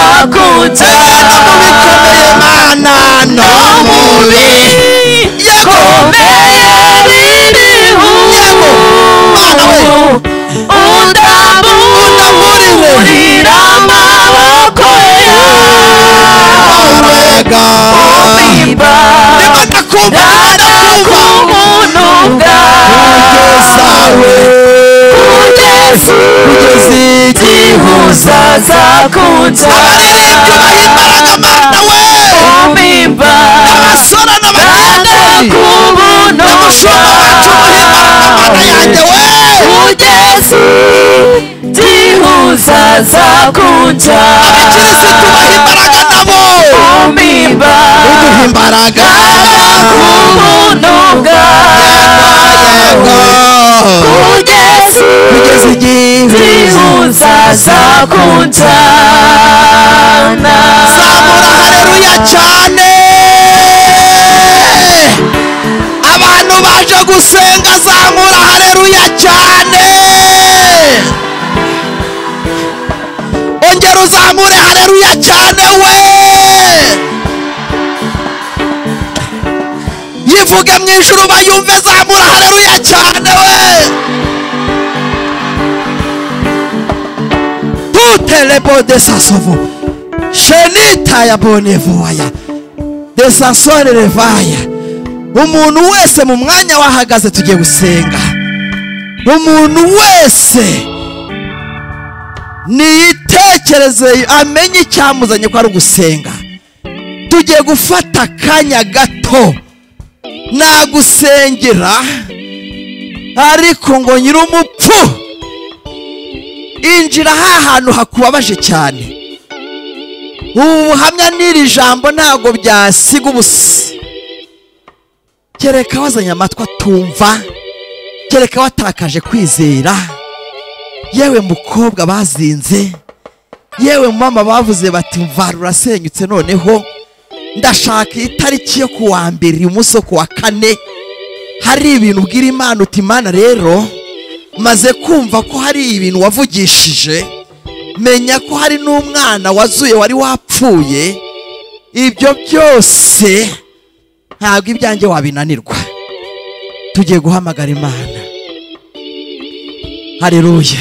no mu bikomeye Mana no mu yego bikomeye biriho yego Mana we undamburira amaboko yawe imbaraga umpa ndimo ndakumva ndimo ku ndakumva buntu bwawe kugeza kugeza kugeza igihe uzaza abaririmbyi ubaha imbaraga Mana we umpa n'abasore n'abadiyakoni ku buntu n'umushumba wacu ubaha imbaraga Mana yanjye we kugeza igihe uzaza abakirisitu ubaha imbaraga nabo umpa uduha imbaraga ku buntu bwawe yego kugeza kugeza igihe igihe uzaza kunjyana zamura haleluya cyane abantu baje gusenga zamura haleluya cyane ongera uzamure haleluya cyane we yivuge mu ijuru bayumve zamura haleluya cyane we tutelebo de sasovo shenita ya bonevoya de sasore revaya umuntu wese mu mwanya wahagaze tugiye gusenga umuntu wese niyitekereze amenye icyamuzanye ko ari ugusenga tugiye gufata akanya gato nagusengera ariko ngo nyir'umupfu injira ha hantu hakubabaje cyane ubu buhamya n'iri jambo ntabwo byasiga ubusa kereka wazanye amatwi atumva kereka watakaje kwizera yewe mukobwa bazinze yewe mama bavuze bati mva rurasenyutse noneho ndashaka itariki yo kuwa mbere uyu munsi wo kuwa kane hari ibintu ubwira Imana uti Imana rero maze kumva ko hari ibintu wavugishije menya ko hari n'umwana wazuye wari wapfuye ibyo byose ntabwo ibyanjye wabinanirwa tugiye guhamagara Imana haleluya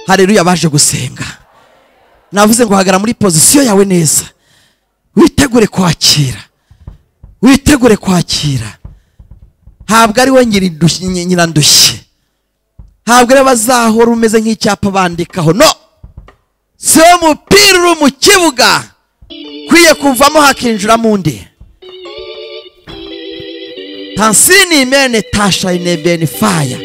haleluya baje gusenga navuze ngo hagara muri pozisiyo yawe neza witegure kwakira witegure kwakira ntabwo ari we nyirandushye ntabwo ari bazahora umeze nk'icyapa bandikaho no si wo mupira uri mu kibuga ukwiye kuvamo hakinjiramo undi tansini imene tasha inebeni faya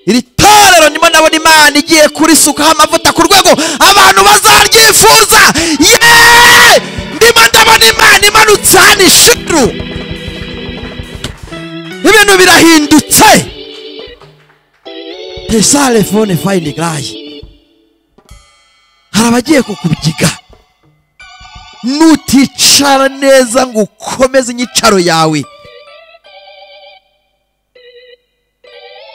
iri torero ndimo ndabona Imana igiye kurisukaho amavuta ku rwego rwego abantu bazaryifuza. Yeee, ndimo ndabona Imana imanutse hano ishiru, ibintu birahindutse. Telefone fayini gayi, hari abagiye kukubyiga. Nuticara neza ngo ukomeze inyicaro yawe,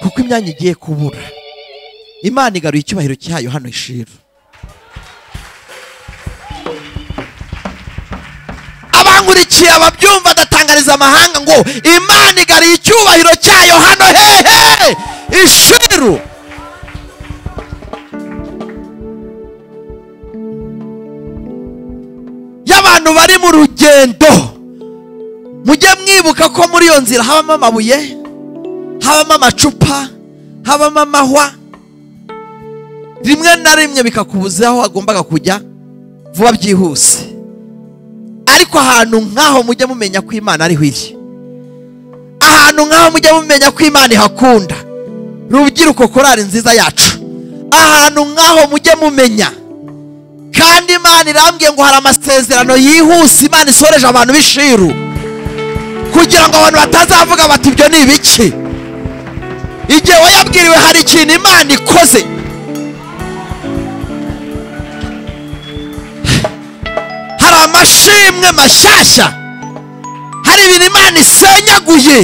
kuko imyanya igiye kubura. Imana igaruye icyubahiro cyayo hano ishiru. Abankurikiye ababyumva adatangariza amahanga ngo Imana igaruye icyubahiro cyayo hano hehe ishiru. Y'abantu bari mu rugendo, mujye mwibuka ko muri iyo nzira habamo amabuye, habamo amacupa, habamo amahwa, rimwe na rimwe bikakubuza aho wagombaga kujya vuba byihuse. Ariko ahantu nk'aho mujye mumenya ko Imana ariho iri, ahantu nk'aho mujye mumenya ko Imana ihakunda. Rubyiruko, korali nziza yacu, ahantu nk'aho mujye mumenya. Kandi Imana irambwiye ngo hari amasezerano yihuse Imana isoreje abantu b'ishiru, kugira ngo abantu batazavuga bati ibyo ni ibiki. Igihe wayabwiriwe hari ikintu Imana ikoze. Hari amashimwe mashyashya, hari ibintu Imana isenyaguye,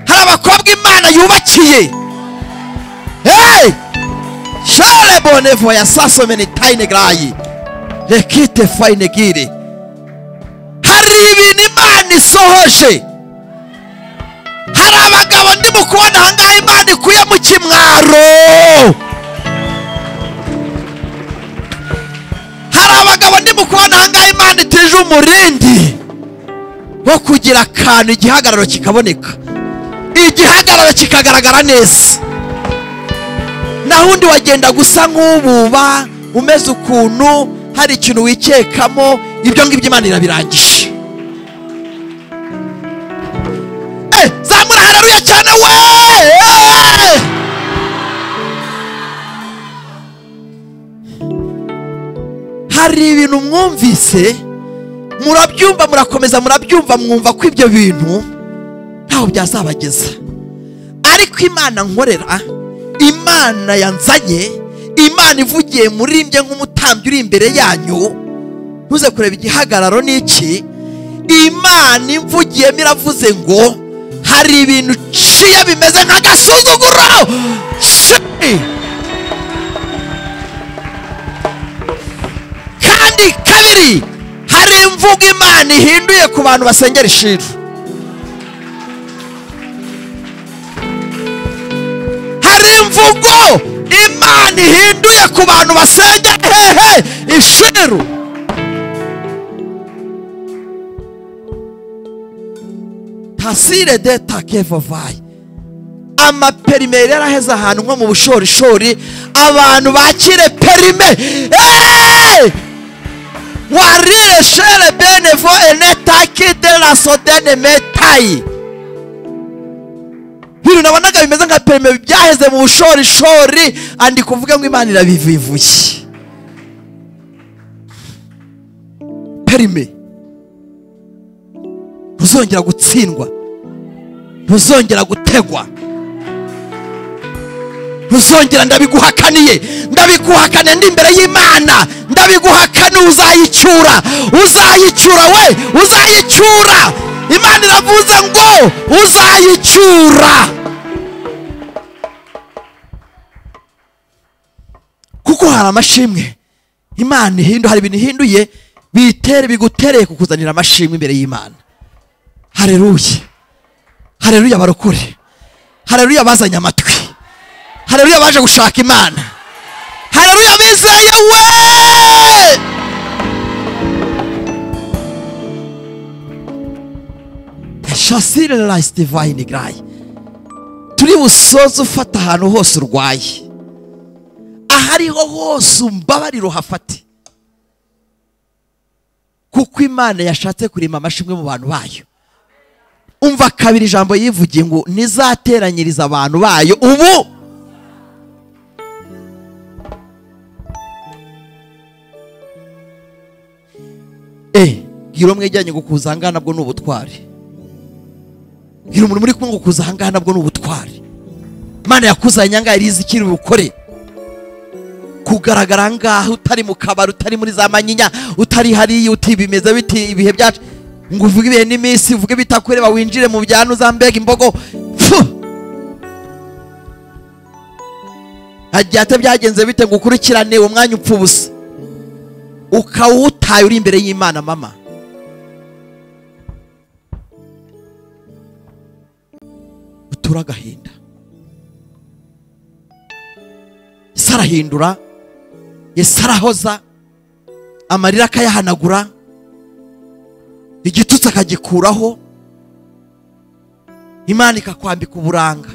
hari abakobwa Imana yubakiye. Hey! Shale bonevo ya sasomeni tayine grayi rekite fayine gire. Hari ibintu Imana isohoje. Hari abagabo ndimo kubona ahangaha Imana ikuye mu kimwaro. Hari abagabo ndimo kubona ahangaha Imana itije umurindi wo kugira akantu, igihagararo kikaboneka, igihagararo kikagaragara neza. Nahundi wagenda gusa nk'ububa umeze ukuntu hari ikintu wikekamo, ibyo ngibyo Imana irabirangije. Zamura haleluya cyane we! Hari ibintu mwumvise murabyumva, murakomeza murabyumva, mwumva ko ibyo bintu ntaho byazabageza. Ariko Imana nkorera, Imana yanzanye, Imana ivugiye muri mbye nk'umutambyi uri imbere yanyu, ntuze kureba igihagararo n'iki. Imana imvugiyemo iravuze ngo hari ibintu ciye bimeze nk'agasuzuguro. Kandi kabiri, hari imvugo Imana ihinduye ku bantu basengera ishiru. Hari imvugo Imana ihinduye ku bantu basengera hehe ishiru. Tasire de takevovai. Amaperime yaraheze ahantu nko mu bushorishori, abantu bakire perime. Hey! Warire shere benevo enetaki de la sodene metai. Bintu nabonaga bimeze nka perime byaheze mu bushorishori, andi kuvuga ngo Imana irabivivuye. Perime ntuzongera gutsindwa, ntuzongera gutegwa, ntuzongera. Ndabiguhakaniye, ndabiguhakaniye ndi imbere y'Imana, ndabiguhakaniye. Uzayicyura, uzayicyura we, uzayicyura. Imana iravuze ngo uzayicyura. Kuko hari amashimwe Imana ihinduye, hari ibintu ihinduye bitere bigutereye kukuzanira amashimwe imbere y'Imana. Haleluya, haleluya barokore, haleluya bazanye amatwi, haleluya baje gushaka Imana, haleluya bizeye we. Shasire la divine gray. Turi busoze ufata ahantu hose urwaye, ahariho hose umbabariro hafate, kuko Imana yashatse kurema amashimwe mu bantu bayo. Umva kabiri ijambo yivugiye ngo nizateranyiriza abantu bayo ubu. Bwira mwegeranye ngo kuza ahangaha nabwo ni ubutwari. Bwira umuntu muri kumwe ngo kuza ahangaha nabwo ni ubutwari. Imana yakuzanye ahangaha irizi ikiri bukore. Kugaragara ahangaha utari mu kabari, utari muri za manyinya, utari hariya, utibimeze biti ibihe byacu, ngo uvuge ibihe n'iminsi, uvuge bitakureba, winjire mu byanu za mbega imbogo. Hajyate byagenze bite ngo ukurikirane uwo mwanya upfa ubusa, ukawutaye uri imbere y'Imana mama. Utura agahinda. Yesu arahindura, Yesu arahoza, amarira akayahanagura, igitutsi akagikuraho, Imana ikakwambika uburanga,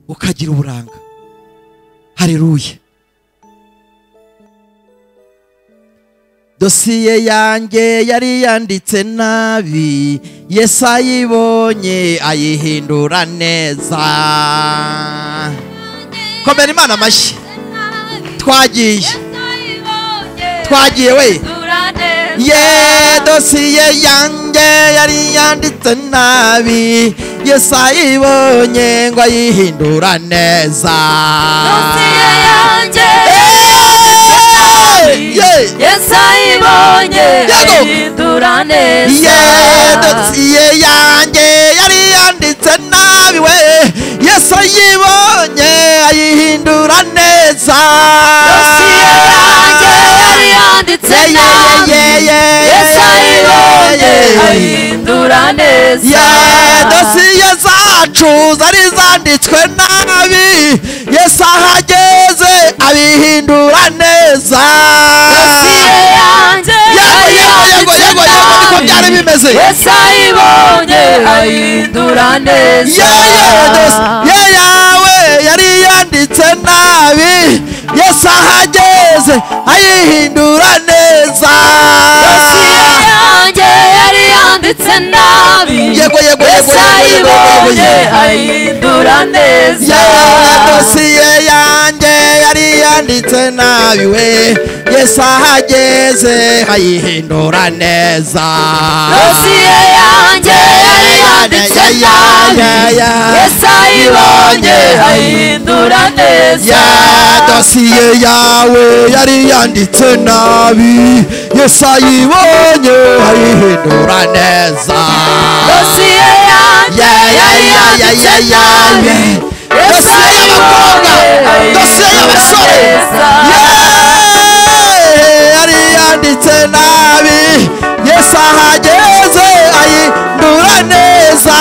ukagira uburanga. Haleluya. Dosiye yanjye yari yanditse nabi, Yesu ayibonye ayihindura neza. Komera Imana amashyi. Twagiye, twagiye we. Ye dosiye yanjye yari yanditse nabi, Yesu ayibonye ngo ayihindura neza. Dosiye yanjye Yesu ayibonye ayihindura neza. Ye dosiye yanjye yari yanditse nabi we, Yesu ayibonye ayihindura neza. Dosiye yanjye yari yanditse nabi, Yesu ayibonye ayihindura neza. Ye dosiye zacu zari zanditswe nabi, Yesu ahageze abihindura neza. Dosiye yanjye yari yanditse nabi, Yesu ayibonye ayihindura neza. Ye yawe yari yanditse nabi, Yesu ahageze ayihindura neza. Dosiye yanjye yari yanditse nabi, Yego yego Yesu ayibonye ayihindura neza. Dosiye yanjye yari yanditse nabi we, Yesu ahageze ayihindura neza. Dosiye yanjye yari yanditse nabi, Yesu ayibonye ayihindura neza. Dosiye yawe yari yanditse nabi, Yesu ayibonye ayihindura neza. Dosiye yanjye yari yanditse nabi, Yesu ayibonye Dosiye y'abasore yari yanditse nabi, Yesu ahageze ayihindura neza.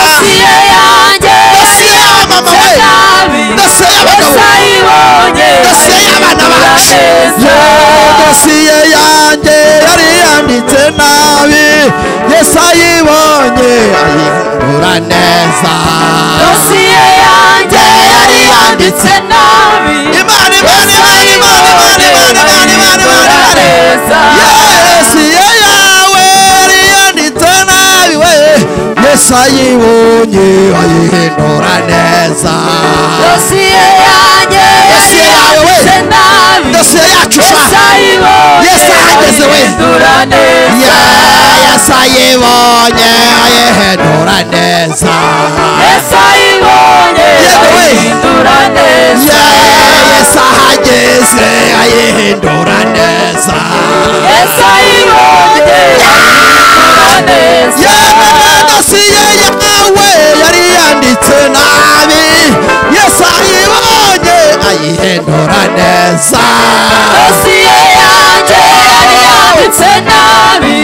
Dosiye yanjye Dosiye y'abamama we, dosiye y'abagabo, dosiye y'abana bacu. Dosiye yanjye yari yanditse nabi, Yesu ayibonye ayihindura neza. Dosiye yanjye yari yanditse nabi, Imana Imana Imana Imana Imana Imana Imana Imana Imana. Dosiye yawe yari yanditse nabi we, Yesu ayibonye ayihindura neza. Dosiye yanjye yari yanditse nabi, Dosiye yacu sha, Yesu ayibonye Yesu ahageze we, ayihindura neza. Yesu ayibonye ayihindura neza. Yesu ayibonye ayihindura neza. Yesu ahageze ayihindura neza. Yesu ayibonye ayihindura neza. Dosiye yawe yari yanditse nabi, Yesu ayibonye ayihindura neza. Dosiye yanjye yari yanditse nabi,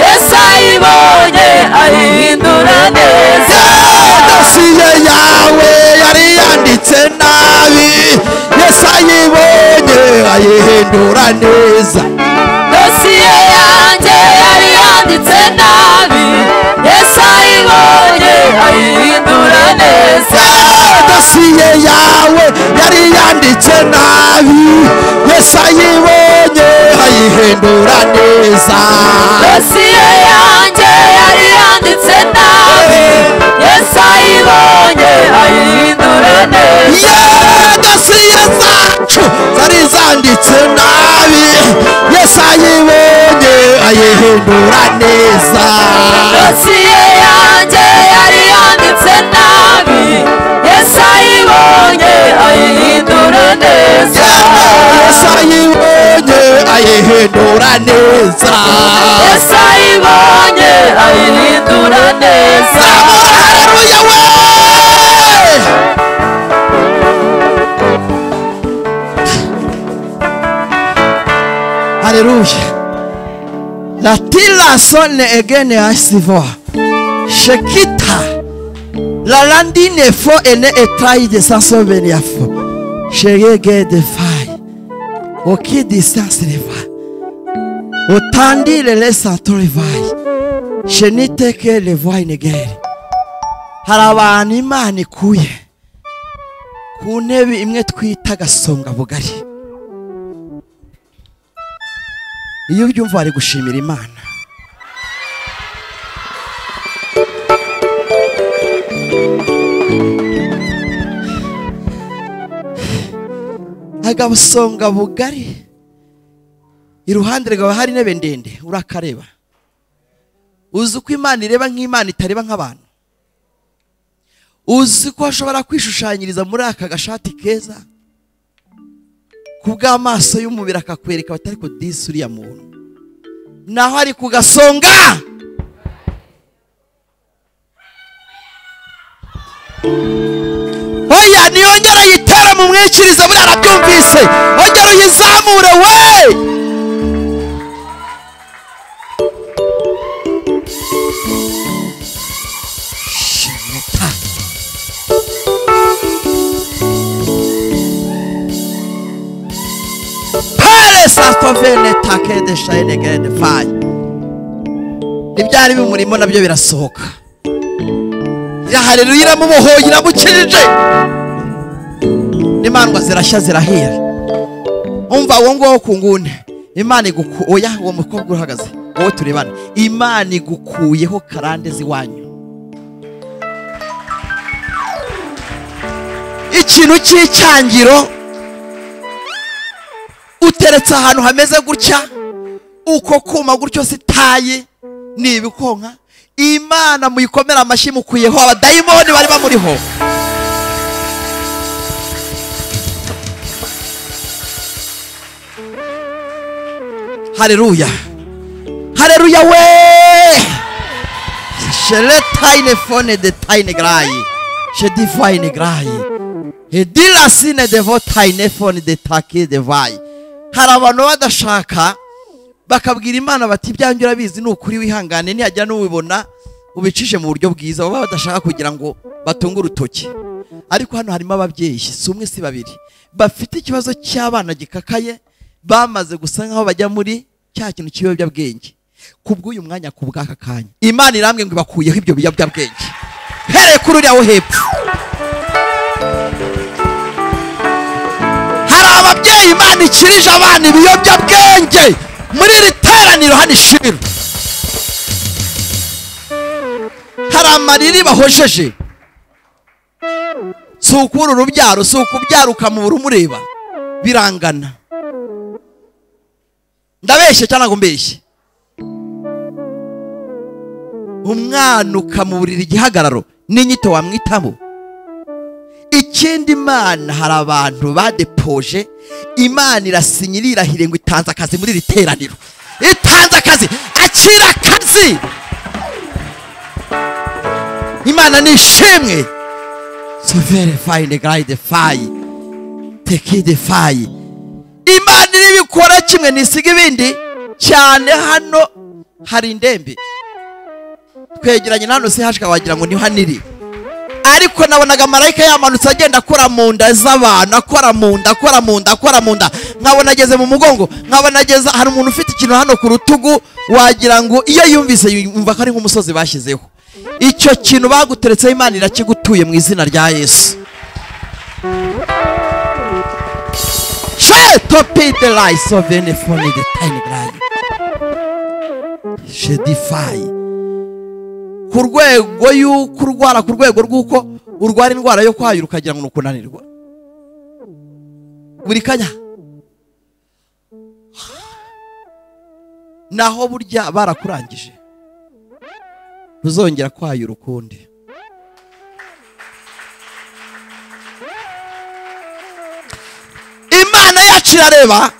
Yesu ayibonye ayihindura neza. Dosiye yawe yari yanditse nabi, Yesu ayibonye ayihindura neza. Dosiye yanjye yari yanditse nabi, Yesu ayibonye ayihindura neza. Dosiye yawe yari yanditse nabi, Yesu ayibonye ayihindura neza. Dosiye yanjye yari yanditse nabi, Yesu ayibonye ayihindura neza. Dosiye zacu zari zanditse nabi, Yesu ayibonye ayihindura neza. Dosiye yanjye yari yanditse nabi, Yesu ayibonye ayihindura neza. Yesu ayibonye ayihindura neza. Yesu ayibonye ayihindura neza. Haleluya we. Alléluia. La tila sonne egene asivoa. Shekita. La landine fo ene etrahi de sanson veniafo. Sherege de fai. Oki distance le va. Otandi le lesa torivai. Sheniteke le voix negere. Hari abantu Imana ikuye ku ntebe imwe twita gasonga bugari. Iyo ubyumva ari gushimira Imana. Agabusonga bugari iruhande rwawe hari intebe ndende urakareba. Uzi uko Imana ireba nk'Imana itareba nk'abantu. Uzi ko ashobora kwishushanyiriza muri aka gashati keza kubw'amaso y'umubiri akakwereka batari ko disi uriya muntu naho ari kugasonga. Oya niyongera yitera mu mwikirize buriya arabyumvise, ongera uyizamure we. Ibyari bimurimo nabyo birasohoka. Ya haleluya iramubohoye iramukijije. N'imandwa zirashya zirahira. Umva uwo nguwo ku ngune Imana iguku oya uwo mukobwa uhagaze wowe turebana, Imana igukuyeho karande ziwanyu. Ikintu cy'icyangiro uteretse ahantu hameze gutya uko kuma gutyo sitaye ni ibikonka. Imana muyikomera amashyi mukuyeho abadayimoni bari bamuriho. Haleluya, haleluya we. Sheletaine fone de taine grai shedifaine grai edilasine de votaine fone de take de vai. Hari abantu badashaka bakabwira Imana bati ibyanjye urabizi ni ukuri wihangane nihajya n'ubibona ubicishe mu buryo bwiza. Baba badashaka kugira ngo batunge urutoki. Ariko hano harimo ababyeyi si umwe si babiri bafite ikibazo cy'abana gikakaye, bamaze gusa nkaho bajya muri cya kintu cy'ibiyobyabwenge. Kubw'uyu mwanya kubw'aka kanya Imana irambwe ngo ibakuyeho ibyo biyobyabwenge. Hereye kuri uriya wo hepfo hari ababyeyi Imana ikirije abana ibiyobyabwenge muri iri teraniro hano ishiro. Hari amariri bahojeje. Si ukubura urubyaro, si ukubyara ukamubura umureba, birangana. Ndabeshye cyangwa ngo mbeshye? Umwana ukamuburira igihagararo n'inyito wamwitamo. Ikindi Imana hari abantu badepoje Imana irasinya irahire ngo itanze akazi muri iri teraniro. Itanze akazi, akira akazi. Imana ni ishimwe. So verify the guide fire. Take the fire. Imana iribikora kimwe nisiga ibindi cyane. Hano hari indembe twegeranye nano se hashika wagira ngo niho haniri, ariko nabonaga marayika yamanutse agenda akora mu nda z'abantu, akora mu nda, akora mu nda, akora mu nda, nkabona ageze mu mugongo, nkabona ageze hari umuntu ufite ikintu hano ku rutugu wagira ngo iyo yumvise yumva ko ari nk'umusozi bashyizeho. Icyo kintu baguteretseho Imana irakigutuye mu izina rya Yesu. Ku rwego y'uko urwara, ku rwego rw'uko urwara indwara yo kwayura ukagira ngo nukunanirwa buri kanya. Naho burya barakurangije, ntuzongera kwayura ukundi. Imana yacu irareba.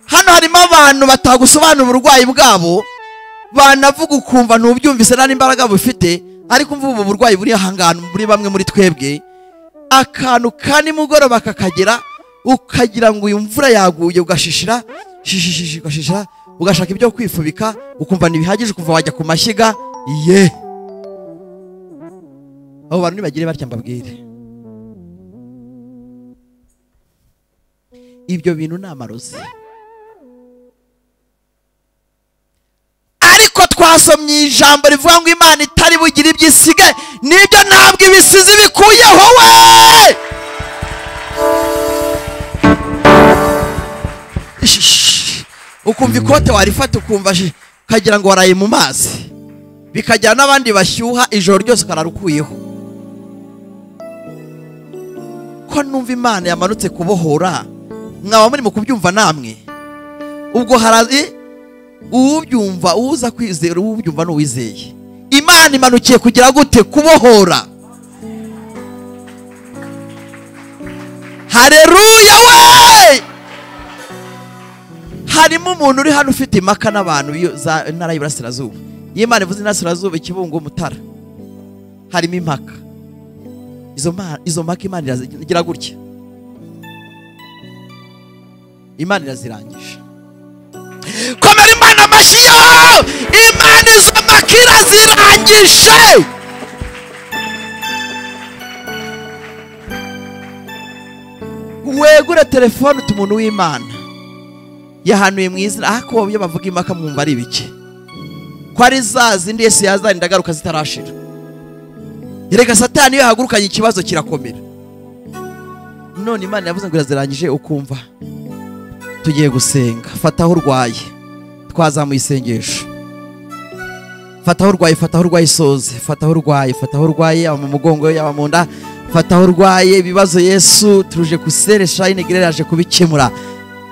Hano harimo abantu batagusobanura uburwayi bwabo, banavuga ukumva ntubyumvise nta n'imbaraga bufite, ariko umva ubu burwayi buri ahangana muri bamwe muri twebwe, akantu ka nimugoroba kakagera ukagira ngo uyu mvura yaguye, ugashishira shishishishi, ugashishira, ugashaka ibyo kwifubika, ukumva ntibihagije, ukumva wajya ku mashyiga. Ye, abo bantu nibagire batya mbabwire, ibyo bintu ni amarozi. Ariko twasomye ijambo rivuga ngo Imana itari bugire ibyo isigaye, nibyo ntabwo ibisizi bikuyeho we. Ukumva ikote warifata, ukumva ukagira ngo waraye mu mazi, bikajyana n'abandi bashyuha ijoro ryose ukararukuyeho. Ko numva Imana yamanutse kubohora, mwaba muri mu kubyumva namwe. Ubwo harazi ubyumva, uza kwizera, ubyumva n'uwizeye. Imana imanukiye kugira gute? Kubohora. Haleluya we! Harimo umuntu uri hano ufite impaka n'abantu za ntara y'Iburasirazuba. Iyo Imana ivuze Iburasirazuba, Ikibungo, Mutara, harimo impaka. Izo mpaka Imana irazigira gutya, Imana irazirangije. Komera Imana amashyi yo! Imana izo mpaka irazirangije. Wegure telefone umuntu w'Imana yahanuye mu izina, ariko iyo bavuga impaka mwumva ari ibiki? Ko ari za zindi Yesu yazana indagaruka zitarashira. Erega Satani iyo yahagurukanye ikibazo kirakomera. None Imana yavuze ngo irazirangije, ukumva tugiye gusenga. Fata aho urwaye, twazamuye isengesho. Fata aho urwaye, fata aho urwaye isoze, fata aho urwaye, fata aho urwaye, yaba mu mugongo, yaba mu nda, fata aho urwaye ibibazo. Yesu turuje kuseresha inegere yaje kubikemura.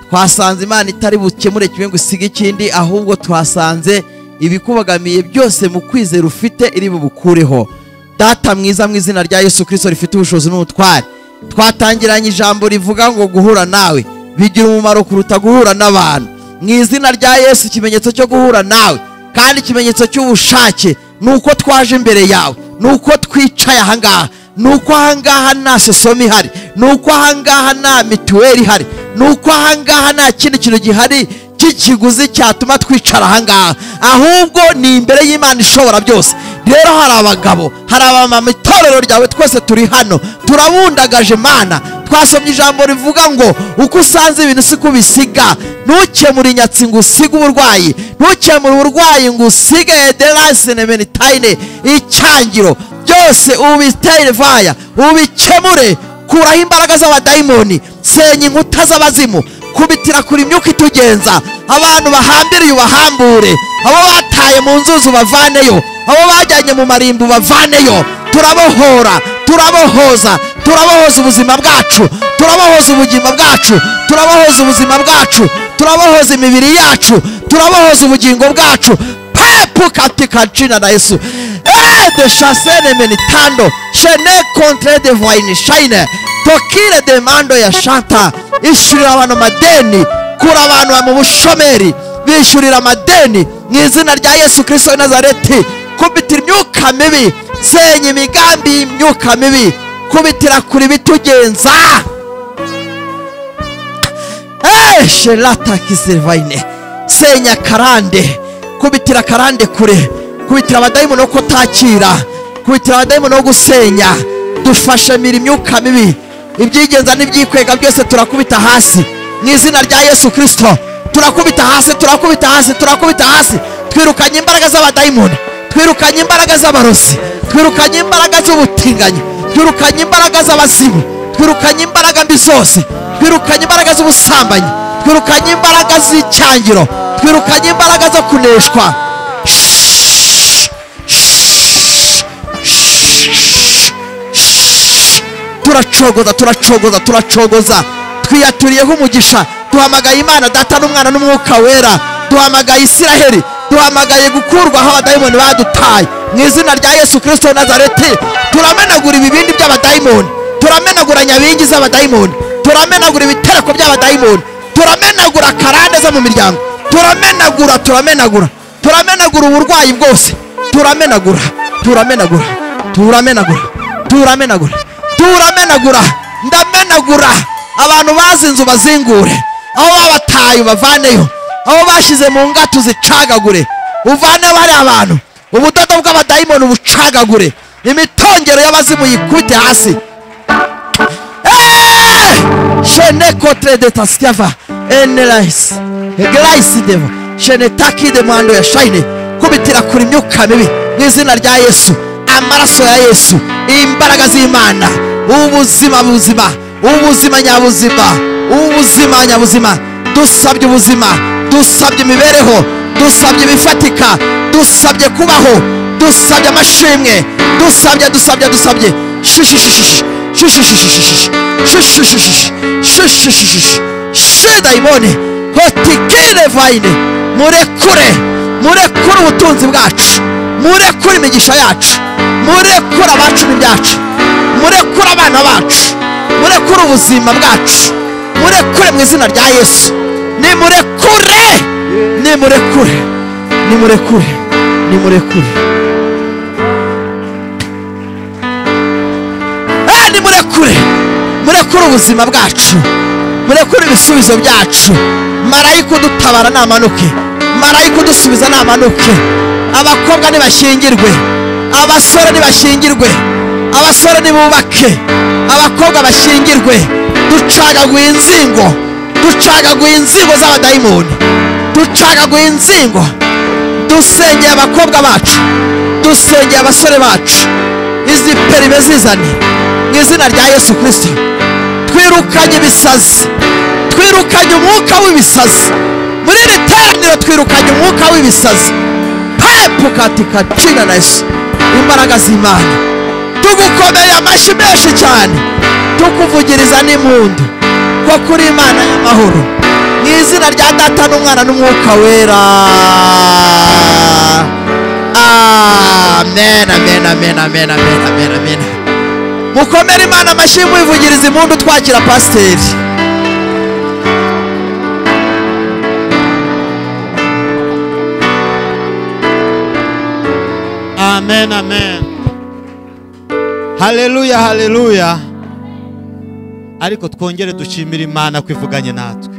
Twasanze Imana itari bukemure kimwe ngo isige ikindi, ahubwo twasanze ibikubagamiye byose mu kwizera ufite iri bubukureho. Data mwiza, mu izina rya Yesu Kristo rifite ubushobozi n'ubutware, twatangiranye ijambo rivuga ngo guhura nawe bigira umumaro kuruta guhura n'abantu. Mu izina rya Yesu, ikimenyetso cyo guhura nawe kandi ikimenyetso cy'ubushake nuko twaje imbere yawe, nuko twicaye ahangaha, nuko ahangaha nta sosoma ihari, nuko ahangaha nta mituweli ihari, nuko ahangaha nta kindi kintu gihari cy'ikiguzi cyatuma twicara ahangaha, ahubwo ni imbere y'Imana ishobora byose. Rero hari abagabo, hari abamama, itorero ryawe twese turi hano, turabundagaje Imana. Twasomye ijambo rivuga ngo uko usanze ibintu si kubisiga, ntukemure inyatsi ngo usige uburwayi, ntukemure uburwayi ngo usige ederasinemenitayine icyangiro, byose ubitere vaya, ubikemure. Kuraho imbaraga z'abadayimoni, senya inkuta z'abazimu, kubitira kuri imyuka itugenza. Abantu bahambiriye ubahambure, abo bataye mu nzuzi ubavaneyo, abo bajyanye mu marimbi ubavaneyo. Turabohora, turabohoza, turabohoza ubuzima bwacu, turabohoza ubugingo bwacu, turabohoza ubuzima bwacu, turabohoza imibiri yacu, turabohoza ubugingo bwacu. Pepu katika jina la Yesu. De chasser menitando shene contre de voine shine tokire demando ya shanta. Ishyurira abantu amadeni, kura abantu mu bushomeri, bishyurira amadeni mu izina rya Yesu Kristo wa Nazareti. Kubitira imyuka mibi, senya imigambi y'imyuka mibi, kubitira kuri bitugenza. Shelata kiservaine, senya karande, kubitira karande kure, kubitira abadayimoni no kutakira, kubitira abadayimoni no gusenya. Dufashe mira imyuka mibi, ibyigenza n'ibyikwega byose turakubita hasi mu izina rya Yesu Kristo. Turakubita hasi, turakubita hasi, turakubita hasi. Twirukanye imbaraga z'abadayimoni, twirukanye imbaraga z'abarozi, twirukanye imbaraga z'ubutinganyi, twirukanye imbaraga z'abazimu, twirukanye imbaraga mbi zose, twirukanye imbaraga z'ubusambanyi, twirukanye imbaraga z'icyangiro, twirukanye imbaraga zo kuneshwa. Turacogoza, turacogoza, turacogoza. Twiyaturiyeho umugisha, duhamagaye Imana Data n'Umwana n'Umwuka Wera. Duhamagaye Isiraheli, duhamagaye gukurwaho abadayimoni badutaye mu izina rya Yesu Kristo wa Nazareti. Turamenagura ibibindi by'abadayimoni, turamenagura nyabingi z'abadayimoni, turamenagura ibitereko by'abadayimoni, turamenagura karande zo mu miryango, turamenagura, turamenagura, turamenagura uburwayi bwose, turamenagura, turamenagura, turamenagura, turamenagura, turamenagura. Ndamenagura abantu bazi inzu bazingure, aho babataye bavaneyo, aho bashize mu ngatu zicagagure, uvane bari abantu ubudodo bw'abadayimoni bucagagure, imitongero y'abazimu yikubite hasi. Shene kotre de taskiava enelais glaisi devo shene taki de mwando ya shaine. Kubitira kuri myuka mibi mu izina rya Yesu, amaraso ya Yesu, imbaraga z'Imana, ubuzima buzima, ubuzima nyabuzima, ubuzima nyabuzima. Dusabye ubuzima, dusabye imibereho, dusabye ibifatika, dusabye kubaho, dusabye amashimwe, dusabye, dusabye, dusabye. Shishishishish shishishishish shishishishish shishishishish shidayimoni hotikire vaine. Murekure, murekure ubutunzi bwacu, murekure imigisha yacu, murekure abacu n'ibyacu, murekure abana bacu, murekure ubuzima bwacu, murekure mu izina rya Yesu. Nimurekure, nimurekure, nimurekure, nimurekure. Nimurekure, murekure ubuzima bwacu, murekure ibisubizo byacu. Marayika udutabara namanuke, marayika udusubiza namanuke. Abakobwa nibashyingirwe, abasore nibashyingirwe, abasore nibubake, abakobwa bashyingirwe. Ducagaguye inzingo, ducagaguye inzingo z'abadayimoni, ducagaguye inzingo. Dusengeye abakobwa bacu, dusengeye abasore bacu, izi perime zizane mu izina rya Yesu Kristo. Twirukanye ibisazi, twirukanye umwuka w'ibisazi muri iri teraniro, twirukanye umwuka w'ibisazi. Pepo katika jina la Yesu, imbaraga z'Imana. Tugukomeye amashyi menshi cyane, tukuvugiriza n'impundu ko kuri Imana y'amahoro, mu izina rya Data n'Umwana n'Umwuka Wera. Amen, amen, amen, amen, amen, amen, amen. Mukomere Imana amashyi mwivugiriza impundu twakira pasiteri. Amen, amen. Haleluya, haleluya. Ariko twongere dushimira Imana kwivuganye natwe.